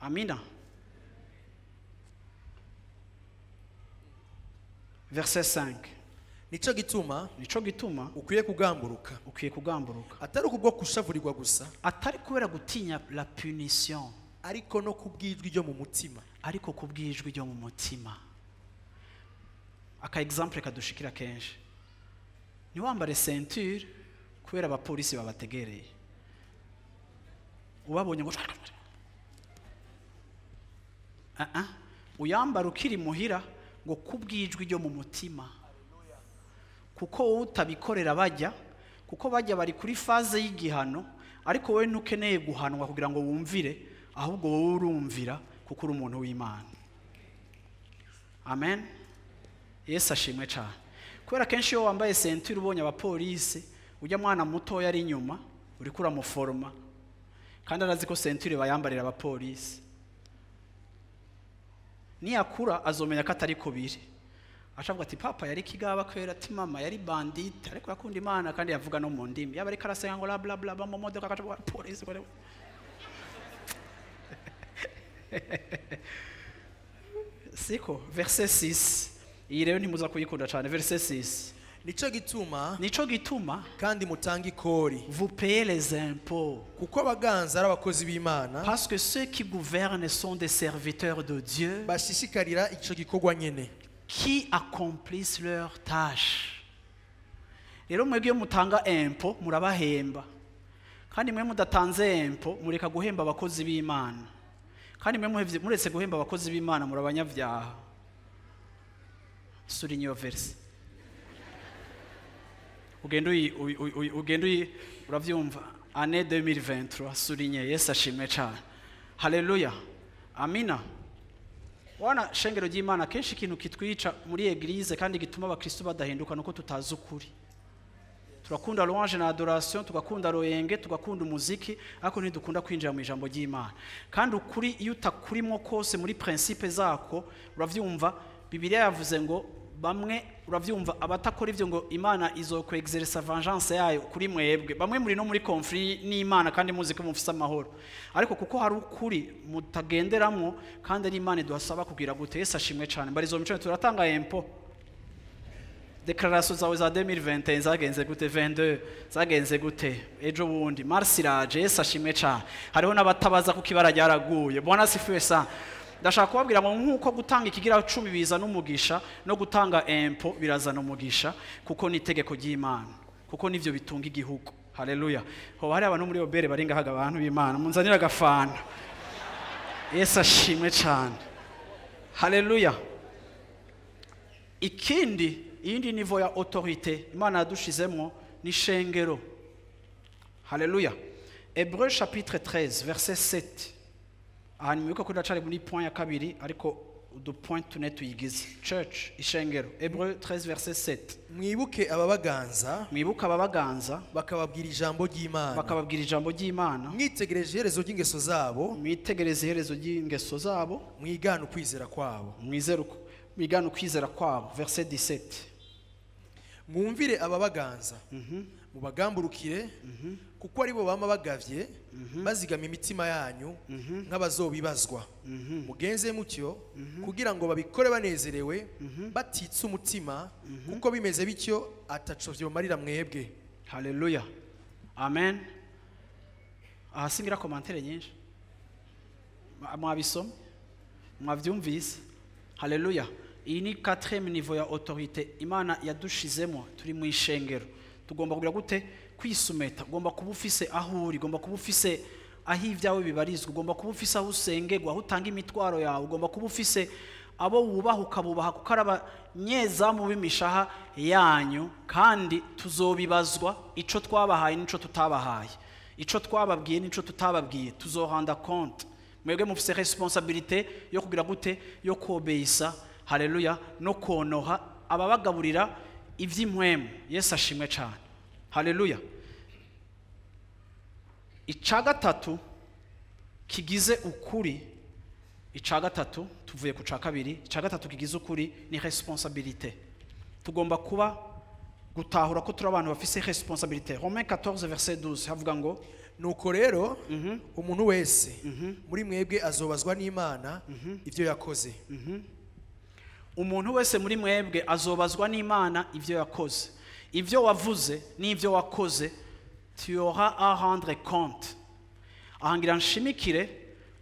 Amina. Verset 5. Nico gituma Nico gituma ukwiye kugamburuka ukwiye kugamburuka, atari ukubwo kushavurirwa gusa, atari kubera gutinya la punition, ariko no kubwijwi ryo mu mutima, ariko kubwijwi ryo mu mutima. Aka exemple kadushikira kenshi, ntiwambare ceinture kubera abapolisi babategereye, ubabonye ngo uyambara ukiri muhira ngo kubwijwi ryo mu mutima, kuko wowe utabikorera bajya, kuko bajya bari kuri phase y'igihano, ariko wowe ntukeneye guhanwa kugira ngo wumvire, ahubwo wowe urumvira kuko uri umuntu w'Imana. Amen. Yesu ashimwe cyane. Kubera kenshi iyo wambaye ceinture ubonye abapolisi, ujya mwana muto yari inyuma uri kuramuforoma, kandi arazi ko ceinture bayambarira abapolisi, niyakura azomenya ko atari ko biri. Ashavuga ati papa yari kigaba kwera, ati mama yari bandite, ariko yakunda Imana kandi yavuga no mu ndimi, yaba ariko arasenga ngo bla bla bla mu modoka akavuga polisi. Siko verset 6. Iyi rero ntimuza kuyikunda cyane. Verset 6. Nico gituma Nico gituma kandi mutanga ikori, vous payez les impôts, kuko abaganza ari abakozi b'Imana, parce que ceux qui gouvernent sont des serviteurs de Dieu bashishikarira ico gikorwa nyene, qui accomplissent leur tâche. Rero mwebwe iyo mutanga impôt murabahemba, kandi mwe mudatanze impôt mureka guhemba abakozi b'Imana, kandi mwe muretse guhemba abakozi b'Imana murabanyabyaha. Souligne iyo verse, ugende ugende uravyumva, année 2023, souligne. Yesu ashimwe cyane. Haleluya. Amina. Wana shengero ry'Imana, kenshi ikintu kitwica muri eglise kandi gituma abakristo badahinduka nuko tutazi ukuri. Turakunda louange na adoration, tugakunda royenge, tugakunda umuziki, ariko ntidukunda kwinjira mu ijambo ry'Imana. Kandi ukuri iyo utakurimo kose muri principe zako, uravyumva, Bibiliya yavuze ngo bamwe, uravyumva, abatakora ivyo ngo Imana izokwexercer vengeance yayo kuri mwebwe. Bamwe muri no muri conflit n'Imana kandi muzi ko mufise amahoro, ariko kuko hari ukuri mutagenderamo kandi ari Imana iduhasaba kugira gute. Yesu ashimwe cyane. Mbarizo mico turatanga impôt. Declaration zawe za 2021 zagenze gute? 22 zagenze gute? Ejo bundi mars iraje. Yesu ashimwe cyane. Hariho n'abatabaza kuko ibara ryaraguye. Bwana asifiwe sana. Ndashaka kubabwira ngo nkuko gutanga ikigira 10 bizana umugisha, no gutanga impôt birazana umugisha, kuko ni itegeko ry'Imana, kuko nivyo bitunga igihugu. Haleluya. Ho hari abantu muri obere baringa haga abantu b'Imana, munzanira agafana. Yesu ashimwe cyane. Haleluya. Ikindi, iyindi niveau ya autorité Imana yadushizemo ni shengero. Haleluya. Hébreux chapitre 13 verset 7. Aha ni mwibuke ko ndacari muri point ya kabiri, ariko udu point tune tuyigize. Church, ishengero. Hébreux 13 verset 7. Mwibuke ababaganza, Mwibuke ababaganza, bakababwira ijambo ry'Imana, bakababwira ijambo ry'Imana, mwitegereje iherezo ry'ingeso zabo, mwitegereze iherezo ry'ingeso zabo, mwigane ukwizera kwabo, mwigane ukwizera kwabo. Verset 17. Mwumvire ababaganza, mubagamburukire, kuko aribo bama bagavye bazigama imitima yanyu nk'abazobibazwa. Mugenze mutyo kugira ngo babikore banezerewe, batitse umutima, kuko bimeze bityo ataco vyomarira mwebwe. Haleluya, amen. Aha singira commentaire nyinshi, mwabisoma, mwavyumvise. Haleluya. Iyi ni quatrième niveau ya autorité Imana yadushizemo. Turi mu ishengero, tugomba kugira gute? Kwisumeta. Ugomba kuba ufise aho uri, ugomba kuba ufise aho ibyawe bibarizwa, ugomba kuba ufise aho usengerwa, aho utanga imitwaro yawe, ugomba kuba ufise abo wubaha, ukabubaha, kuko ari abanyezamu b'imishaha yanyu, kandi tuzobibazwa ico twabahaye n'ico tutabahaye, ico twababwiye n'ico tutababwiye. Tuzorenda compte. Mwebwe mufise responsabilité yo kugira gute? Yo kobeyisa, haleluya, no konoha ababagaburira ivy'impwemu. Yesu ashimwe cyane. Haleluya. Ica gatatu kigize ukuri, ica gatatu, tuvuye ku ca kabiri, ica gatatu kigize ukuri ni responsabilité. Tugomba kuba gutahura ko turi abantu bafise responsabilité. Romains 14 verset 12 havuga ngo: Nuko rero umuntu wese muri mwebwe azobazwa n'Imana ibyo yakoze. Umuntu wese muri mwebwe azobazwa n'Imana ibyo yakoze. Ibyo wavuze n'ibyo wakoze, tu auras à rendre compte. Aha ngira nshimikire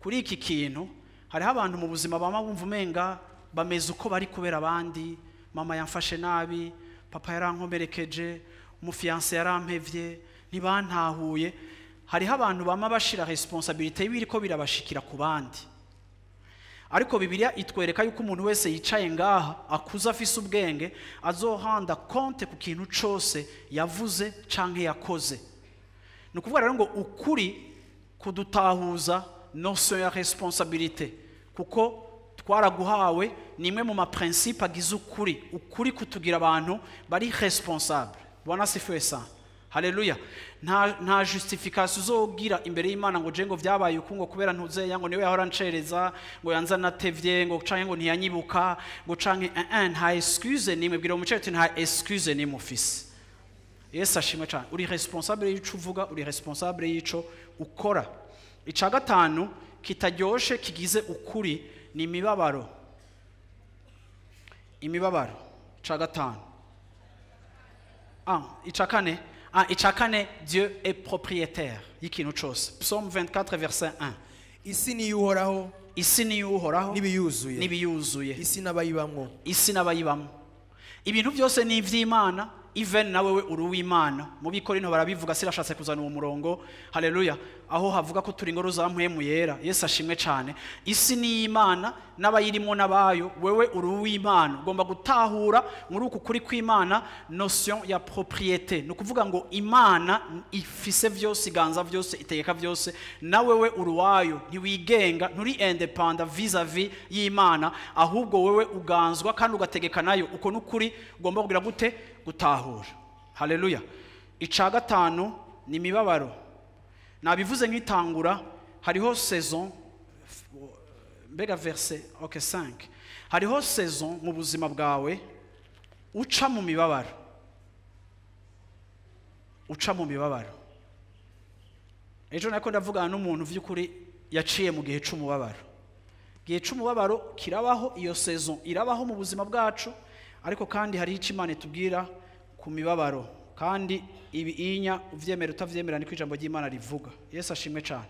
kuri iki kintu. Hariho abantu mu buzima bama bumva umenga bameze uko bari kubera abandi: mama yamfashe nabi, papa yarankomerekeje, umufiancé yarampevye, ntibantahuye. Hariho abantu bama bashira responsabilité y'ibiriko birabashikira ku bandi, ariko Bibiliya itwereka yuko umuntu wese yicaye ngaha akuze, afise ubwenge, azohanda compte ku kintu cose yavuze canke yakoze. Ni ukuvuga rero ngo ukuri kudutahuza notion ya responsabilité, kuko twaraguhawe, ni imwe mu maprincipe agize ukuri. Ukuri kutugira abantu bari responsable. Bwana asifiwe sana. Haleluya. Nta justification uzogira imbere y'Imana ngo je ngo vyabaye uku, ngo kubera ntuzeya, ngo niwe yahora ncereza, ngo yanza natevye, ngo canke ngo ntiyanyibuka, ngo canke nta excuse nimwe. Bwira umuceri uti: "Nta excuse nimwe ufise." Yesu ashimwe cyane. Uri responsable y'ico uvuga, uri responsable y'ico ukora. Ica gatanu kitaryoshe kigize ukuri ni imibabaro. Imibabaro, ica gatanu. Ica kane. Ica kane, Dieu est propriétaire y'ikintu cose. Psaume 24 verset 1. Isi ni iy'Uhoraho Isi ni iy'Uhoraho n'ibiyuzuye, n'ibiyuzuye, isi n'abayibamwo. Isi n'abayibamo. Ibintu byose ni iby'Imana, even nawe we uri uw'Imana. Mu Bikorinto barabivuga, sirashatse kuzana uwo murongo, haleluya, aho havuga ko turi ingoro za Mpwemu Yera. Yesu ashimwe cyane. Isi ni iy'Imana n'abayirimo n'abayo. Wewe uri uw'Imana. Ugomba gutahura muri uku kuri kw'Imana notion ya propriété. Ni ukuvuga ngo Imana ifise vyose, iganza vyose, itegeka vyose, na wewe uri uwayo. Ntiwigenga, nturi indépendant vis-à-vis y'Imana, ahubwo wewe uganzwa kandi ugategeka nayo. Uko n'ukuri ugomba kugira gute? Gutahura. Haleluya. Ica gatanu ni imibabaro. Nabivuze nk'itangura, hariho saison, mbega verset, ok, 5, hariho saison mu buzima bwawe uca mu mibabaro, uca mu mibabaro. Ejo nako ndavugana n'umuntu vy'ukuri yaciye mu gihe c'umubabaro. Igihe c'umubabaro kirabaho, iyo saison irabaho mu buzima bwacu, ariko kandi hari icyo Imana itubwira ku mibabaro. Kandi ibi inya uvyemera utavyemera, niko ijambo ry'Imana rivuga. Yesu ashimwe cyane.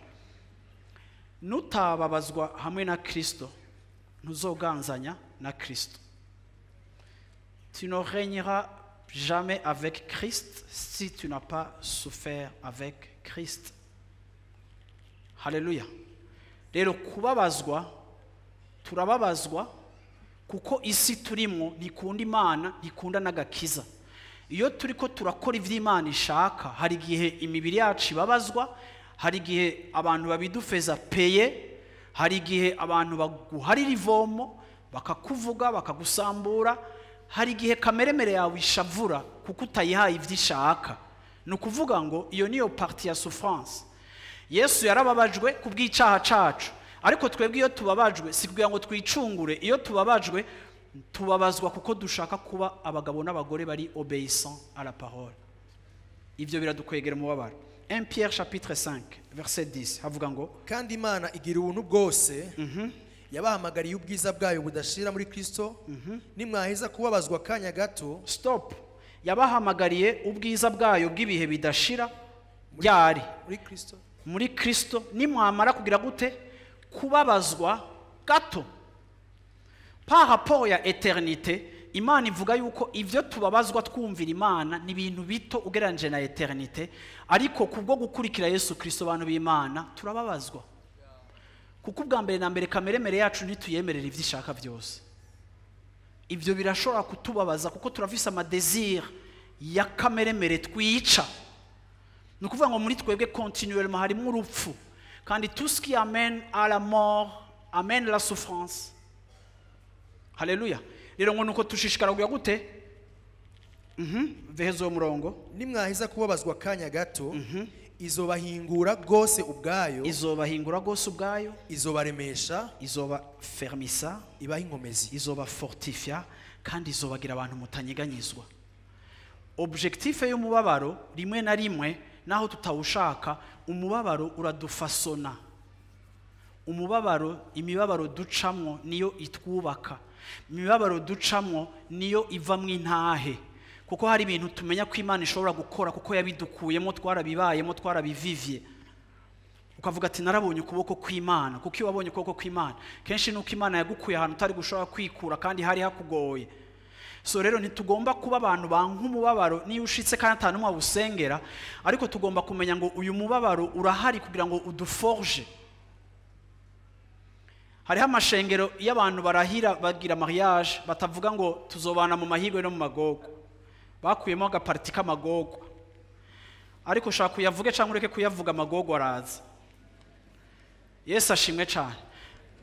Nutababazwa hamwe na Kristo, ntuzoganzanya na Kristo. Tu ne régneras jamais avec Christ si tu n'as pas souffert avec Christ. Haleluya. Rero kubabazwa, turababazwa kuko isi turimo ntikunda Imana, ntikunda n'agakiza. Iyo turi ko turakora iby'Imana ishaka, hari igihe imibiri yacu ibabazwa, hari igihe abantu babidufeza peye, hari igihe abantu baguharira ivomo, bakakuvuga, bakagusambura, hari igihe kameremere yawe ishavura kuko utayihaye ibyo ishaka. Ni ukuvuga ngo iyo niyo partie ya souffrance. Yesu yarababajwe ku bw'icyaha cacu, ariko twebwe iyo tubabajwe si kugira ngo twicungure. Iyo tubabajwe Tubabazwa kuko dushaka kuba abagabo n'abagore bari obéissant à la parole. Ivyo biradukwegera umubabaro. 1 Pierre chapitre 5 verset 10 havuga ngo: Kandi Imana igira ubuntu bwose, yabahamagariye ubwiza bwayo budashira muri Kristo, nimwaheza kubabazwa akanya gato. Stop. Yabahamagariye ubwiza bwayo bw'ibihe bidashira ryari? Muri Kristo. Muri Kristo. Nimwamara kugira gute? Kubabazwa gato. Par rapport ya éternité, Imana ivuga yuko ivyo tubabazwa twumvira Imana ni ibintu bito ugereranyije na éternité. Ariko kubwo gukurikira Yesu Kristo, abantu b'Imana, turababazwa kuko ubwa mbere na mbere kameremere yacu ntituyemerera ivyo ishaka byose. Ibyo birashobora kutubabaza kuko turafise ama désirs ya kameremere twica. Ni ukuvuga ngo muri twebwe continuellement harimo urupfu, kandi tout ce qui amène à la mort amène la souffrance. Haleluya. Rero ngo nuko tushishikara kugira gute? Veheza uwo murongo. Nimwaheza kubabazwa akanya gato, izobahingura rwose ubwayo, Izobahingura rwose ubwayo, izobaremesha, izobafermisa, ibaha inkomezi. Izobafortifia, kandi izobagira abantu mutanyeganyizwa. Objectif y'umubabaro, rimwe na rimwe naho tutawushaka, umubabaro uradufasona. Umubabaro, imibabaro ducamwo niyo itwubaka. Imibabaro ducamwo niyo ivamwo intahe, kuko hari ibintu tumenya ko Imana ishobora gukora kuko yabidukuyemo, twarabibayemo, twarabivivye. Ukavuga ati: "Narabonye ukuboko kw'Imana." Kuko iyo wabonye ukuboko kw'Imana kenshi nuko Imana yagukuye ahantu utari gushobora kwikura kandi hari hakugoye. So rero ntitugomba kuba abantu banka umubabaro niyo ushitse kandi atanu n'umwe awusengera, ariko tugomba kumenya ngo uyu mubabaro urahari kugira ngo uduforge. Hariho amashengero iyo abantu barahira bagira mariage batavuga ngo tuzobana mu mahirwe no mu magogo, bakuyemo aga partie k'amagogo. Ariko ushaka kuyavuge cyangwa ureke kuyavuga, amagogo araza. Yesu ashimwe cyane.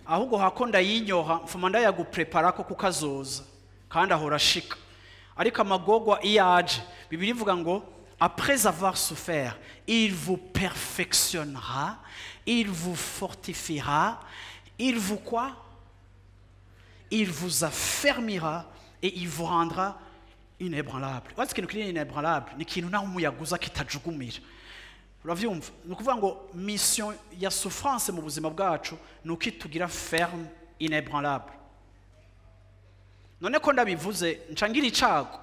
Ahubwo hako ndayinyoha, mfuma ndayaguprepara ko kuko azoza kandi ahora ashika. Ariko amagogwa iyo aje, Bibiliya ivuga ngo: "Après avoir souffert, il vous perfectionnera, il vous fortifiera, il vous quoi? Il vous affermira et il vous rendra inébranlable." Wazi ikintu kiri inébranlable? Ni ikintu naho umuyaga uza kitajugumira. Uravyumva? Ni ukuvuga ngo mission ya souffrance mu buzima bwacu ni uko itugira ferme, inébranlable. None ko ndabivuze, nca ngira icago?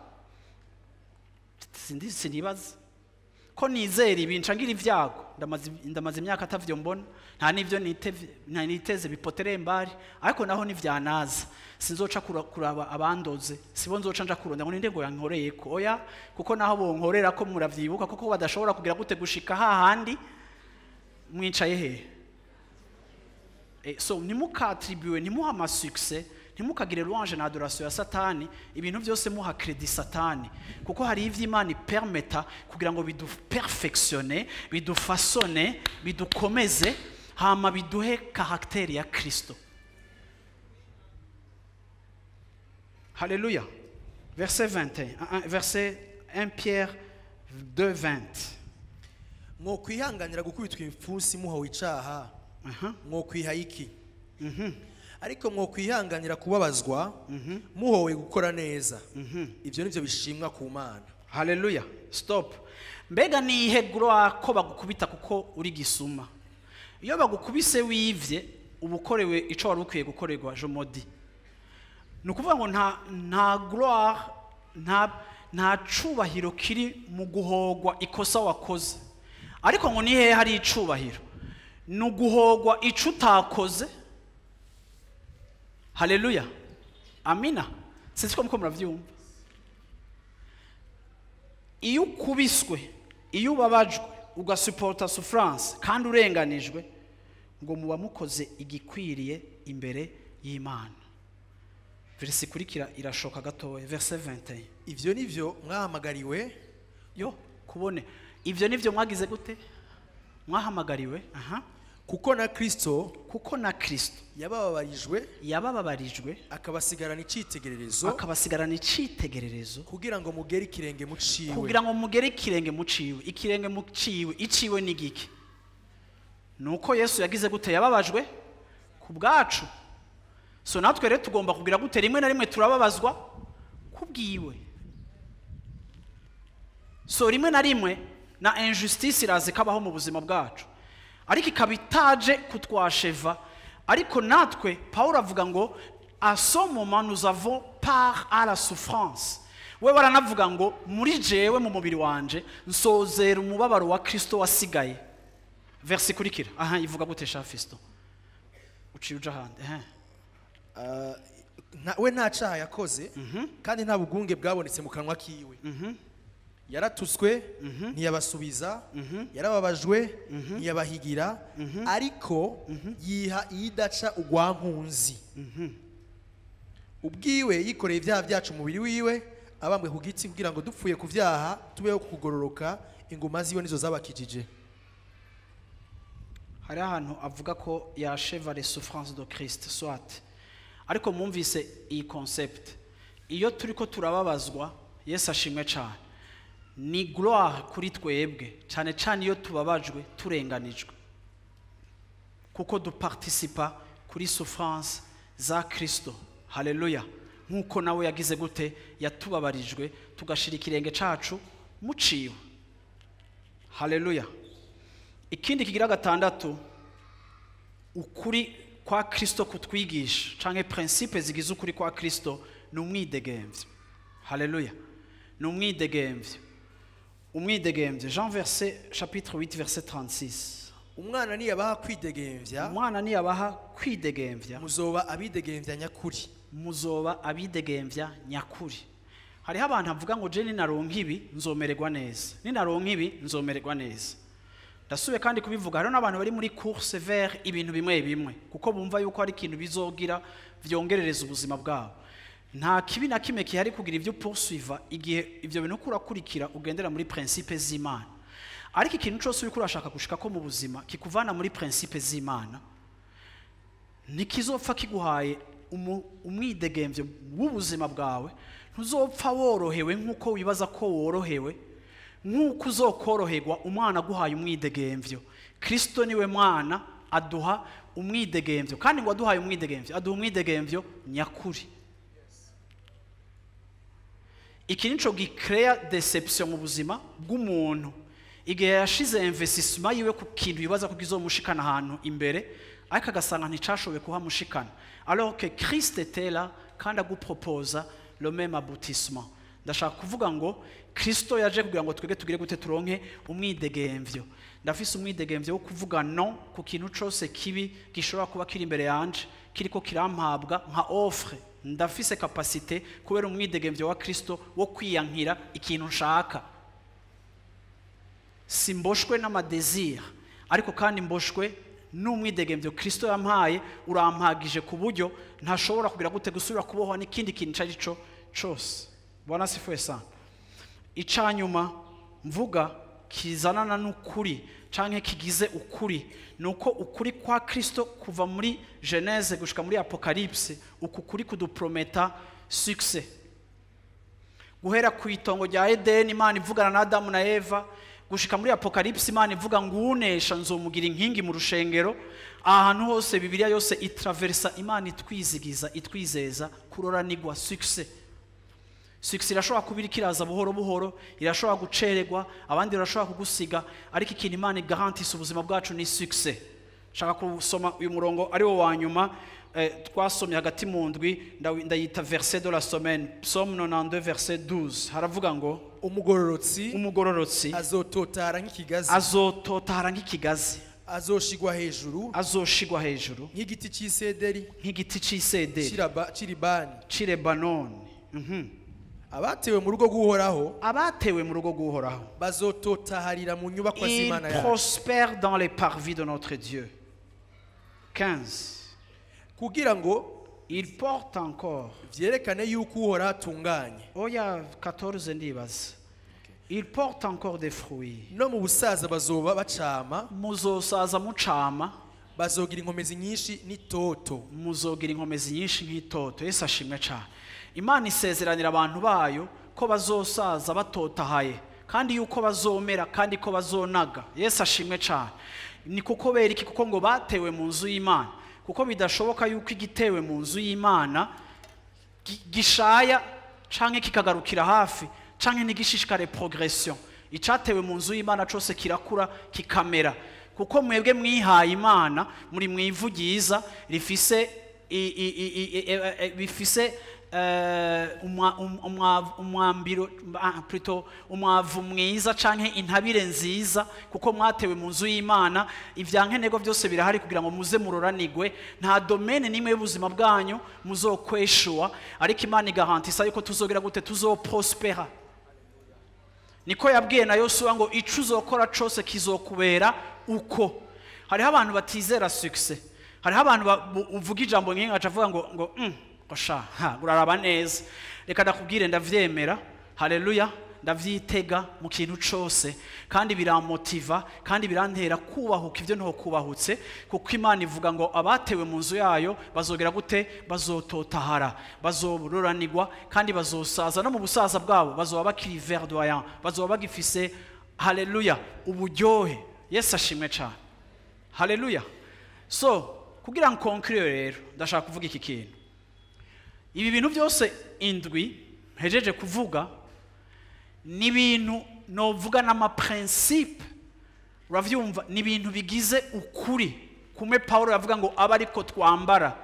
Sindi, sinibaza ko nizera ibi nca ngira ibyago. Ndamaze imyaka atavyo mbona, nta n'ivyo nta niteze bipotereye mbari. Ariko naho nivyanaza, sinzoca kuraba abandoze, sibo nzoca nja kuronda ngo ninde ngo yankoreye ko. Oya, kuko naho bonkorera ko muravyibuka kuko badashobora kugira gute gushika hahandi mwicaye hehe. So ntimukatribuwe, ntimuha ama succès, ntimukagire louange na adoration ya Satani, ibintu byose muha crédit Satani, kuko hari ivyo Imana ipermeta kugira ngo biduperfectionne, bidufasone, bidukomeze, hama biduhe caractère ya Kristo. Haleluya. Verset 21, verset 1 Pierre 2 20. Mwokwihanganira gukubitwa ibipfunsi muhowe icaha, mwokwiha iki? Ariko mwokwihanganira kubabazwa muhowe gukora neza, ibyo nivyo bishimwa ku Mana. Haleluya. Stop. Mbega ni ihe gloire ko bagukubita kuko uri gisuma? Iyo bagukubise wivye, uba ukorewe ico wari ukwiye gukorerwa. Je maudis. Ni ukuvuga ngo nta gloire, nta cubahiro kiri mu guhogwa ikosa wakoze. Ariko ngo ni hehe hari icubahiro? Ni uguhogwa ico utakoze. Haleluya, amina. Sinzi ko muko muravyumva. Iyo ukubiswe, iyo ubabajwe, ugasupporta souffrance kandi urenganijwe, ngo muba mukoze igikwiriye imbere y'Imana. Verset ikurikira irashoka gatoya, verset 21. Ivyo nivyo mwahamagariwe. Yo kubone ivyo nivyo mwagize gute? Mwahamagariwe, aha. Kuko na Kristo Kuko na Kristo yabababarijwe, yabababarijwe, akabasigarana icitegererezo, akabasigarana icitegererezo, kugira ngo mugere ikirenge mu ciwe. Kugira ngo mugere ikirenge muciwe. Ikirenge muciwe, iciwe ni giki? Nuko Yesu yagize gute? Yababajwe ku bwacu. So natwe rero tugomba kugira gute? Rimwe na rimwe turababazwa kubwiwe. So rimwe na rimwe na injustice iraza ikabaho mu buzima bwacu, ariko ikaba itaje kutwasheva. Ariko natwe Paul avuga ngo à ce moment nous avons part à la souffrance. We baranavuga ngo muri jewe mu mubiri wanje nsozera umubabaro wa Kristo wasigaye. Verse ikurikira aha ivuga gute sha Fisto? Uciye uja ahandi aha. We nta caha yakoze, kandi nta bugunge bwabonetse mu kanwa kiwe. Yaratutswe, ntiyabasubiza, yarababajwe, ntiyabahigira, ariko yiha iyidaca ugwankunzi. Ubwiwe yikoreye ibyaha byacu umubiri wiwe abambwe ku giti, kugira ngo dupfuye ku vyaha tubeho kugororoka, inguma ziwe nizo zabakijije. Hari ahantu avuga ko yacheva les souffrances de Christ, soit, ariko mwumvise iyi concept: iyo turiko turababazwa, Yesu ashimwe cyane, ni gloire kuri twebwe, cyane cyane iyo tubabajwe turenganijwe, kuko duparticipa kuri souffrance za Kristo. Haleluya! Nk'uko nawe yagize gute? Yatubabarijwe, tugashira ikirenge cacu muciwe. Haleluya! Ikindi kigira gatandatu ukuri kwa Kristo kutwigisha, canke principe zigize ukuri kwa Kristo, ni umwidegemvyo. Haleluya! Ni umwidegemvyo, umwidegemvyo. Jean verset chapitre 8 verset 36. Umwana niyabaha kwidegemvya, Umwana niyabaha kwidegemvya, muzoba abidegemvya nyakuri. Muzoba abidegemvya nyakuri. Hariho abantu bavuga ngo je ninaronka ibi nzomererwa neza, ninaronka ibi nzomererwa neza. Ndasubiye kandi kubivuga, hariho n'abantu bari muri course vers ibintu bimwe bimwe kuko bumva yuko hari ikintu bizogira vyongerereza ubuzima bwabo. Nta kibi na kimwe kihari kugira ibyo poursuiva igihe ivyo bintu uko urakurikira ugendera muri principe z'Imana. Ariko ikintu cyose uriko urashaka gushika ko mu buzima kikuvana muri principe z'Imana, ntikizopfa kiguhaye umwidegemvyo w'ubuzima bwawe. Ntuzopfa worohewe nk'uko wibaza ko worohewe, nk'uko uzokoroherwa umwana aguhaye umwidegemvyo. Kristo niwe mwana aduha umwidegemvyo, kandi ngo aduhaye umwidegemvyo, aduha umwidegemvyo nyakuri. Iki nico gicrea déception mu buzima bw'umuntu, igihe yashize investissement yiwe ku kintu yibaza ko kizomushikana ahantu imbere, ariko agasanga nticashoboye kuhamushikana, alors que Christ était là kandi aguproposa le même aboutissement. Ndashaka kuvuga ngo Kristo yaje kugira ngo twege tugire gute? Turonke umwidegemvyo. Ndafise umwidegemvyo wo kuvuga no ku kintu cose kibi gishobora kuba kiri imbere yanje, kiriko kirampabwa nka offre. Ndafise capacité, kubera umwidegemvyo wa Kristo, wo kwiyankira ikintu nshaka. Simboshwe n'amadésir, ariko kandi mboshwe n'umwidegemvyo Kristo yampaye. Urampagije ku buryo ntashobora kugira gute? Gusubira kubohwa n'ikindi kintu ico ari cyo cose. Bwana asifiwe sana. Icanyuma mvuga kizanana n'ukuri canke kigize ukuri, nuko ukuri kwa Kristo kuva muri Genèse gushika muri Apocalypse, uku kuri kuduprometa succès. Guhera ku itongo rya Edeni Imana ivugana na Adamu na Eva, gushika muri Apocalypse Imana ivuga ngo unesha nzomugira inkingi mu rushengero, ahantu hose Bibiliya yose itraversa Imana itwizigiza, itwizeza kuroranirwa, succès. Succès irashobora kuba iriko iraza buhoro buhoro, irashobora gucererwa, abandi barashobora kugusiga, ariko ikintu Imana igarantisa ubuzima bwacu ni succès. Nshaka gusoma uyu murongo ari wo wa nyuma twasomye hagati mu ndwi, ndayita verset de la semaine, Psaume 92 verset 12. Haravuga ngo: Umugororotsi Umugororotsi azototara nk'ikigazi, azototara nk'ikigazi, azoshigwa hejuru azoshigwa hejuru nk'igiti cy'isederi nk'igiti c'isederi c'i Libani. C'i Lebanoni. Abatewe mu rugo rw'Uhoraho Abatewe mu rugo rw'Uhoraho bazototaharira mu nyubakwa il z'Imana yacu. prospère dans les parvis de notre Dieu. 15. Kugira ngo Il porte encore. vyerekane yuko Uhoraho atunganye. Oya, 14 ndibaza. Il porte encore des fruits. No mu busaza bazoba bacama, Muzosaza mucama, bazogira inkomezi nyinshi n'itoto. Muzogira inkomezi nyinshi nk'itoto. Yesu ashimwe cyane. Imana isezeranira abantu bayo ko bazosaza batotahaye, kandi yuko bazomera, kandi ko bazonaga. Yesu ashimwe cyane. Ni kuko bera iki? Kuko ngo batewe mu nzu y'Imana. Kuko bidashoboka yuko igitewe mu nzu y'Imana gishaya canke kikagarukira hafi canke ntigishishikare progression. Icatewe mu nzu y'Imana cose kirakura kikamera, kuko mwebwe mwihaye Imana muri mwivu ryiza rifise bifise umwambiro, plutôt umwavu mwiza canke intabire nziza, kuko mwatewe mu nzu y'Imana. Ivyankenerwa byose birahari kugira ngo muze muroranigwe. Nta domaine nimwe y'ubuzima bwanyu muzokweshua, ariko Imana igarantisa yuko tuzogera gute, tuzoprospera. Niko yabwiye na Yosuwa ngo ico uzokora cose kizokubera uko. Hariho abantu batizera succès, hariho abantu uvuga ijambo nk'inka aca avuga ngo sha ha uraraba neza. Reka ndakubwire, ndavyemera, haleluya, ndavyitega mu kintu cose, kandi biramotiva kandi birantera kubahuka ivyo ntokubahutse, kuko Imana ivuga ngo abatewe mu nzu yayo bazogera gute, bazototahara, bazororanirwa kandi bazosaza, no mu busaza bwabo bazoba bakiri verdoyant, bazoba bagifise, haleluya, uburyohe. Yesu ashimwe cyane, haleluya. So kugira ngo conclure rero, ndashaka kuvuga iki kintu. Ibi bintu byose indwi mpejeje kuvuga ni ibintu novuga n'amaprincipe, uravyumva, ni ibintu bigize ukuri kumwe Paulo yavuga ngo aba ariko twambara.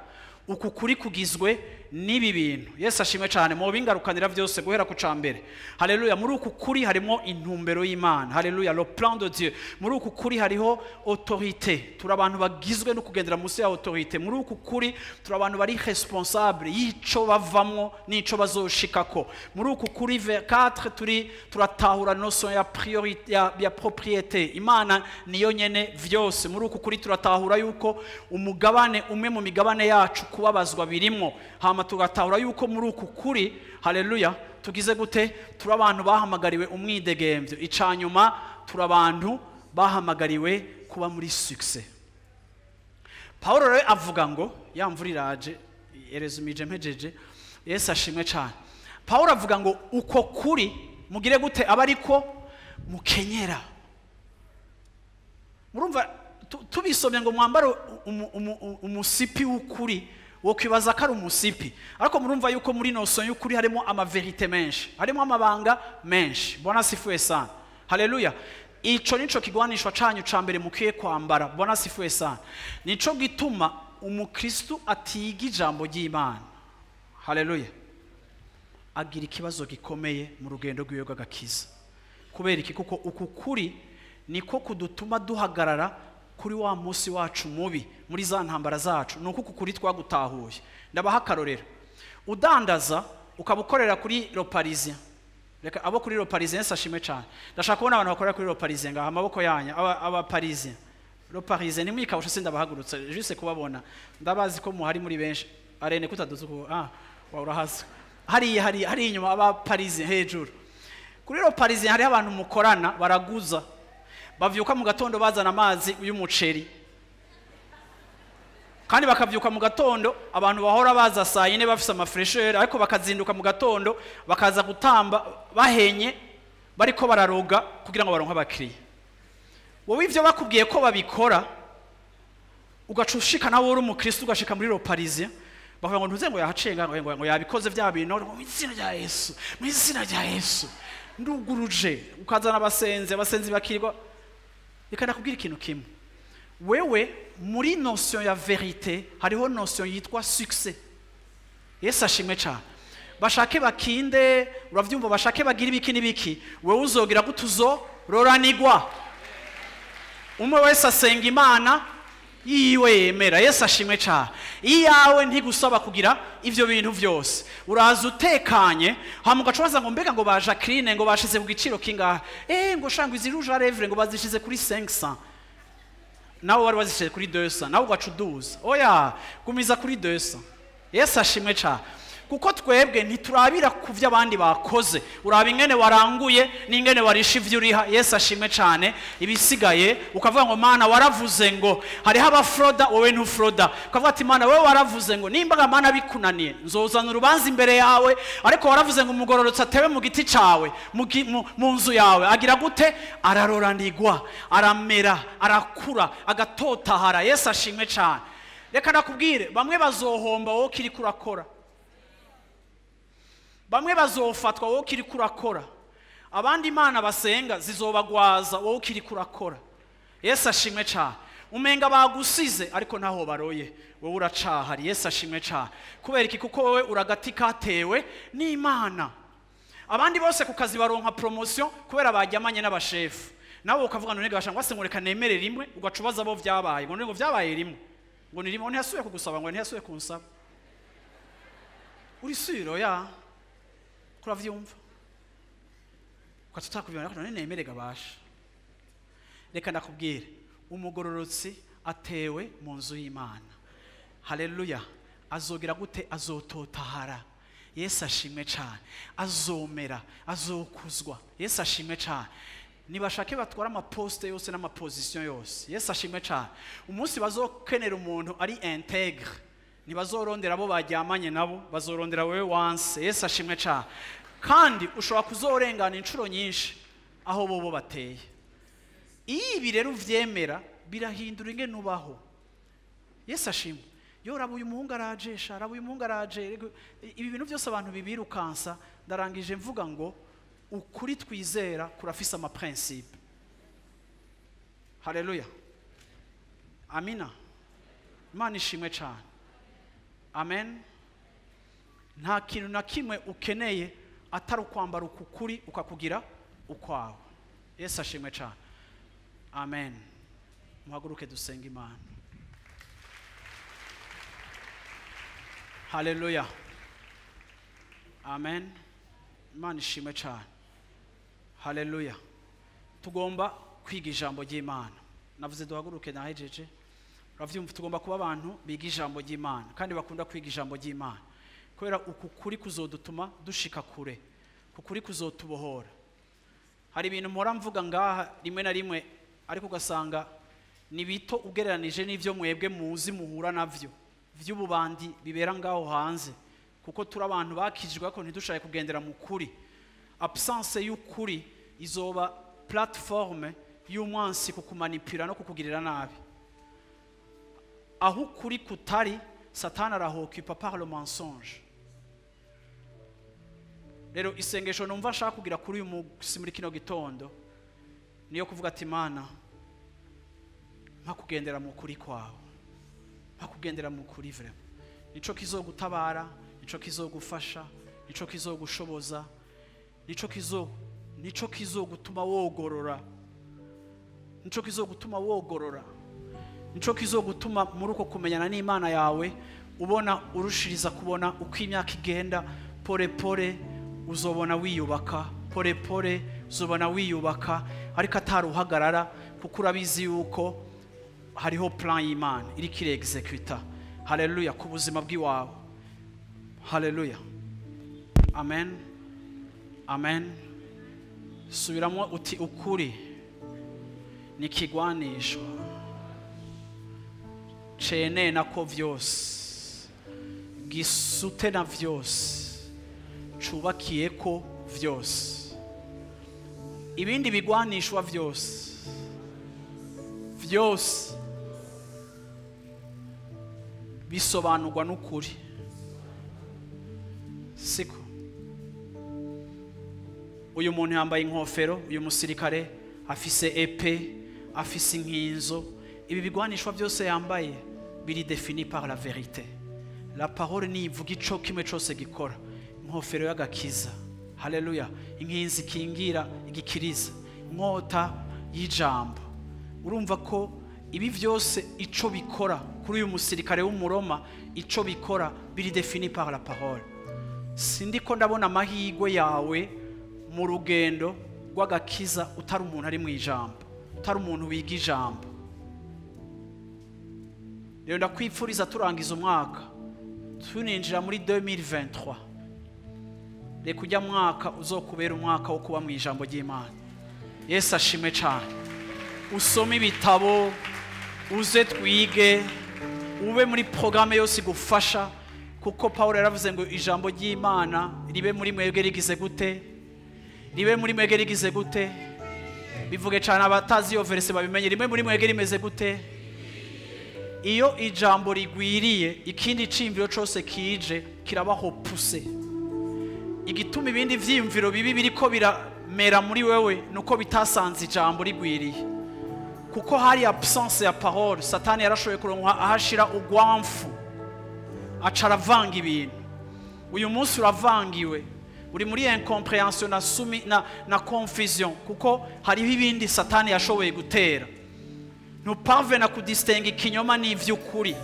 Uku kuri kugizwe n'ibi bintu. Yesu ashimwe cyane. Mu bingarukanira byose guhera ku cambere, haleluya. Muri uku kuri harimo intumbero y'Imana, haleluya, le plan de Dieu. Muri uku kuri hariho autorité, turi abantu bagizwe no kugendera munsi ya autorité. Muri uku kuri turi abantu bari responsable y'ico bavamwo n'ico bazoshikako. Muri uku kuri 4 turi turatahura notion ya priorité, ya propriété. Imana niyo nyene vyose. Muri uku kuri turatahura yuko umugabane umwe mu migabane yacu kubabazwa birimo. Hama tugatahura yuko muri uku kuri, haleluya, tugize gute, turi abantu bahamagariwe umwidegemvyo. Icanyuma, turi abantu bahamagariwe kuba muri succès. Paulo rero avuga ngo ya mvura iraje, erezumije mpejeje. Yesu ashimwe cyane. Paulo avuga ngo uko kuri mugire gute, aba ariko mukenyera. Murumva tubisomye ngo mwambare umusipi w'ukuri, wo kwibaza ko ari umusipi, ariko murumva yuko muri notion y'ukuri harimo amavérité menshi, harimo amabanga menshi. Bwana sifuwe sana, haleluya. Ico nico kigwanishwa canyu ca mbere mukwiye kwambara. Bwana sifuwe sana. Nico gituma umukristu atiga ijambo ry'Imana, haleluya, agira ikibazo gikomeye mu rugendo rwiwe rw'agakiza. Kubera iki? Kuko uku kuri niko kudutuma duhagarara kuri wa munsi wacu mubi, muri za ntambara zacu. Ni uku kuri twagutahuye. Ndabaha akarorero. Udandaza ukaba ukorera kuri Le Parisien, reka abo kuri Le Parisien sashime cyane. Ndashaka kubona abantu bakorera kuri Le Parisien ngaha, amaboko yanyu. Aba Parisien, Le Parisien, nimwikawusha, sindabahagurutse, juste kubabona. Ndabazi ko muhari muri benshi. Arene kutaduze uko wa urahasa hariya hariya hariya inyuma, aba Parisien hejuru. Kuri Le Parisien hariho abantu mukorana baraguza, bavyuka mu gatondo bazana amazi y'umuceri, kandi bakavyuka mu gatondo. Abantu bahora baza saa yine bafise amafraîcheur, ariko bakazinduka mu gatondo bakaza gutamba bahenye, bariko bararoga kugira ngo baronke abakiriya. Wowe ivyo bakubwiye ko babikora, ugaca ushika nawe uri umukristo, ugashika muri Le Parisien, bakavuga ngo ntuze ngo yahacenga, ngo yabikoze vya bintu, ngo mu izina rya Yesu, mu izina rya Yesu nduguruje, ukazana abasenzi, abasenzi bakirwa. Reka ndakubwira ikintu kimwe. Wewe muri notion ya vérité hariho notion yitwa succès. Yesu ashimwe cyane. Bashake bakinde, uravyumva, bashake bagira ibiki n'ibiki, wewe uzogira gute? Uzororanigwa. Umwe wese asenga Imana yiwe yemera. Yesu ashimwe cyane. Iyawe ntigusaba kugira ivyo bintu vyose, uraza utekanye. Hama ugaca ubaza ngo mbega ngo ba Jacqueline ngo bashize ku giciro kingahe? Ngo shangwa izi rouge à lèvres ngo bazishize kuri 500, nawe wari wazishize kuri 200, nawe ugaca uduza. Oya, gumiza kuri 200. Yesu ashimwe cyane. Kuko twebwe ntiturabira ku byo abandi bakoze, uraba ingene waranguye n'ingene warisha ivyo uriha. Yesu ashimwe cyane. Ibisigaye ukavuga ngo Mana waravuze ngo hariho abafroda, wowe ntufroda. Ukavuga ati Mana wowe waravuze ngo nimba Mana bikunaniye nzozana urubanza imbere yawe, ariko waravuze ngo umugororotsi atewe mu giti cawe, mu nzu yawe, agira gute? Araroranigwa, aramera, arakura, agatotahara. Yesu ashimwe cyane. Reka nakubwire, bamwe bazohomba wowe kiriko urakora, bamwe bazofatwa wowe kiriko urakora, abandi imana basenga zizobagwaza wowe kiriko urakora. Yesu ashimwe cyane. Umenga bagusize ariko ntaho baroye, wowe uracahari. Yesu ashimwe cyane. Kubera iki? Kuko wowe uragati katewe n'Imana. Abandi bose ku kazi baronka promotion kubera bajyamanye n'abashefu, nawe ukavuga none gashangwa se ngo reka nemere rimwe, ugacubaza bo vyabaye ngo vyabaye rimwe, ngo ni rimwe, ntiyasuye kugusaba, ngo ntiyasuye kunsaba. Uri siro ya kuravyumva ukatutakubibona none nemere gabasha. Reka ndakubwire, umugororotsi atewe mu nzu y'Imana. Haleluya. Azogira gute? Azototahara. Yesu ashimwe cyane. Azomera, azokuzwa. Yesu ashimwe cyane. Nibashake batwara amaposte yose n'amaposition yose. Yesu ashimwe cyane. Umunsi bazokenera umuntu ari integre, ntibazorondera abo bajyamanye nabo, bazorondera wewe wanse. Yesu ashimwe cyane. Kandi ushobora kuzorengana inshuro nyinshi aho bobo bateye. Iyo ibi rero uvyemera birahindura ingene ubaho. Yesu ashimwe. Yo raba uyu muhungu arajesha, raba uyu muhungu araje. Ibi bintu byose abantu bibirukansa. Ndarangije mvuga ngo ukuri twizera kurafise ama principe. Haleluya. Amina. Imana ishimwe cyane. Amen. Nta kintu na kimwe ukeneye atari ukwambara ukuri ukakugira ukwawe. Yesu ashimwe cyane. Amen. Muhaguruke dusenge Imana. Haleluya. Amen. Imana ishimwe cyane. Haleluya. Tugomba kwiga ijambo ry'Imana. Navuze duhaguruke nahejeje. Uravyumva, tugomba kuba abantu biga ijambo ry'Imana kandi bakunda kwiga ijambo ry'Imana. Kubera uku kuri kuzodutuma dushika kure, kukuri kuzotubohora. Hari ibintu mpora mvuga ngaha rimwe na rimwe, ariko ugasanga ni bito ugereranije n'ivyo mwebwe muzi muhura navyo vy'ububandi bibera ngaho hanze, kuko turi abantu bakijwe ko ntidushaye kugendera mu kuri. Absence y'ukuri izoba plateforme y'umwansi kukumanipira no kukugirira nabi. Aho ukuri kutari, Satani arahokupa par le mensonge. Rero isengesho numva nshaka kugira kuri uyu munsi muri kino gitondo niyo kuvuga ati Mana, mpa kugendera mu kuri kwawe, mpa kugendera mu kuri vraiment. Nico kizogutabara, nico kizogufasha, nico kizogushoboza, nico kizogutuma wogorora, nico kizogutuma wogorora, nico kizogutuma muri uko kumenyana n'Imana yawe ubona urushiriza kubona uko imyaka igenda. Pore pore uzobona wiyubaka, pore pore uzobona wiyubaka, ariko ataruhagarara, kuko urabizi yuko hariho plan y'Imana iri kire executa. Haleluya, ku buzima bw'iwawe. Haleluya. Amen. Amen. Subiramo uti ukuri ni kigwanishwa cene nako vyose, gisute na vyose, cubakiye ko vyose. Ibindi bigwanishwa vyose vyose bisobanurwa n'ukuri. Siko uyu muntu yambaye inkofero, uyu musirikare afise epe, afise inkinzo. Ibi bigwanishwa byose yambaye biri défini par la vérité. La parole ni ivuga ico kimwe cose gikora. Inkofero y'agakiza, haleluya, inkinzi kingira igikiriza, inkota y'ijambo. Urumva ko ibi byose ico bikora kuri uyu musirikare w'umuroma, ico bikora biri défini par la parole. Sindiko ndabona amahirwe yawe mu rugendo rw'agakiza utari umuntu ari mu ijambo, utari umuntu wiga ijambo. Rero ndakwipfuriza turangiza umwaka tuninjira muri 2023, reka ujya mwaka uzokubera umwaka wo kuba mu ijambo ry'Imana. Yesu ashimwe cyane. Usome ibitabo, uze twige, ube muri programme yose igufasha, kuko Paulo yaravuze ngo ijambo ry'Imana ribe muri mwebwe rigize gute? Ribe muri mwebwe rigize gute? Bivuge cyane abatazi iyo verse babimenye. Rimwe muri mwebwe rimeze gute? Iyo ijambo rigwiriye, ikindi ciyumviro cose kije kirabaho puse. Igituma ibindi vyiyumviro bibi biriko biramera muri wewe nuko bitasanze ijambo rigwiriye. Kuko hari absence ya parole, Satani yarashoboye kuronka ahashira ugwamfu, aca aravanga ibintu. Uyu munsi uravangiwe, uri muri incompréhension na sumi na confusion, kuko hariho ibindi Satani yashoboye gutera. Ntuparvena kudistinga ikinyoma n'ivy'ukuri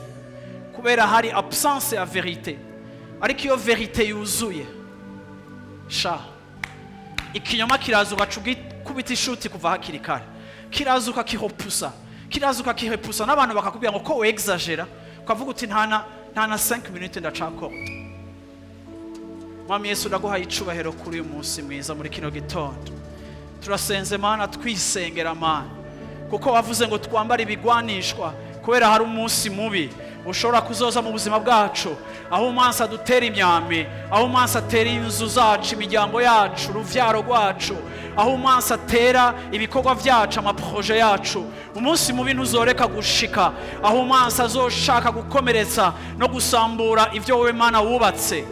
kubera hari absence ya vérité. Ariko iyo vérité yuzuye, sha ikinyoma kiraza ugaca ugikubita ishuti kuva hakiri kare, kiraza ukakihopusa, kiraza ukakihepusa, n'abantu bakakubwira ngo ko wexagera, ukavuga uti nta na 5 minutes ndacakora. Mwami Yesu, ndaguhaye icubahiro kuri uyu munsi mwiza muri kino gitondo. Turasenze Mana, twisengera Mana, kuko wavuze ngo twambare ibigwanishwa kubera hari umunsi mubi ushobora kuzoza mu buzima bwacu, aho umunsi adutera imyambi, aho umunsi atera inzu zacu, imiryango yacu, uruvyaro rwacu, aho umunsi atera ibikorwa vyacu, amaproje yacu. Umunsi mubi ntuzoreka gushika, aho umunsi azoshaka gukomeretsa no gusambura ivyo wowe Mana wubatse.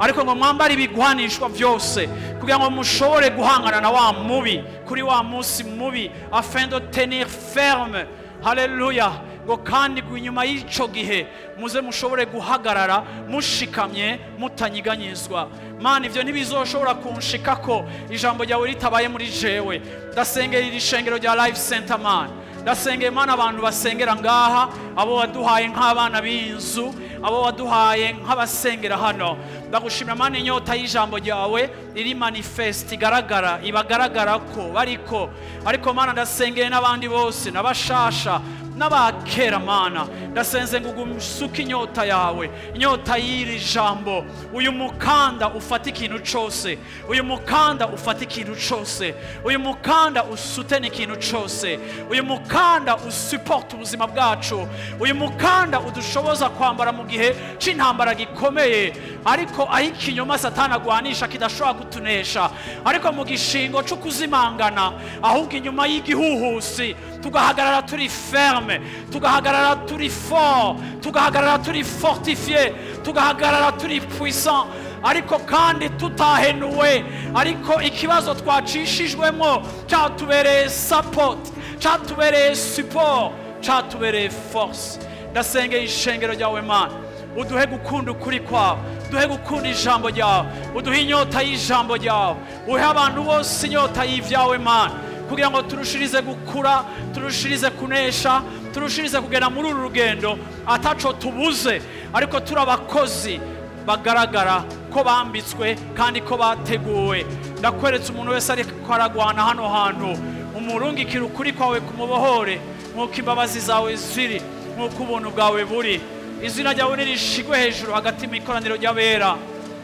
Ariko ngo mwambare ibigwanishwa vyose kugira ngo mushobore guhangana na wa mubi kuri wa munsi mubi, afin de tenir ferme. Haleluya. Ngo kandi inyuma y'ico gihe muze mushobore guhagarara mushikamye mutanyiganyizwa. Mana, ivyo ntibizoshobora kunshikako ijambo ryawe ritabaye muri jewe. Ndasengera iri shengero rya Life Center Mana, ndasengera Mana abantu basengera ngaha, abo waduhaye nk'abana b'inzu, abo waduhaye nk'abasengera hano. Ndagushimira Mana, inyota y'ijambo ryawe iri manifest, igaragara, ibagaragara ko bariko. Ariko Mana, ndasengeye n'abandi bose, n'abashasha n'abakera Mana, ndasenze ngo ugusuke inyota yawe, inyota y'iri jambo. Uyu mukanda ufata ikintu cose, uyu mukanda ufata ikintu cose, uyu mukanda usutene ikintu cose, uyu mukanda usupport ubuzima bwacu, uyu mukanda udushoboza kwambara mu gihe c'intambara gikomeye, ariko aho ikinyoma Satani agwanisha kidashobora kutunesha, ariko mu gishingo co kuzimangana, ahubwo inyuma y'igihuhusi tugahagarara turi ferme, tugahagarara turi fort, tugahagarara turi fortifié, tugahagarara turi puissant, ariko kandi tutahenuwe. Ariko ikibazo twacishijwemo cyatubereye support, cyatubereye support, cyatubereye force. Ndasengeye ishengero ryawe Mana, uduhe gukunda ukuri kwawe, uduhe gukunda ijambo ryawe, uduhe inyota y'ijambo ryawe, uhe abantu bose inyota y'ivyawe Mana, kugira ngo turushirize gukura, turushirize kunesha, turushirize kugera muri uru rugendo ataco tubuze, ariko turi abakozi bagaragara ko bambitswe kandi ko bateguwe. Ndakweretse umuntu wese ariko aragwana hano hantu, umurungikira ukuri kwawe kumubohore, nk'uko imbabazi zawe ziri, nk'uko ubuntu bwawe buri. Izina ryawe nirishigwe hejuru hagati mu ikoraniro ry'abera,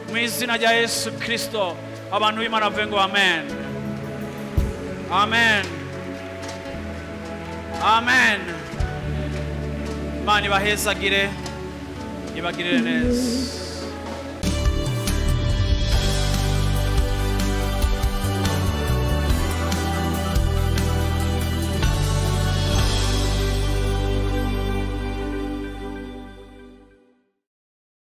mu izina rya Yesu Kristo. Abantu b'Imana bavuge ngo amen. Amen. Amen. Imana ibahezagire, ibagirire neza.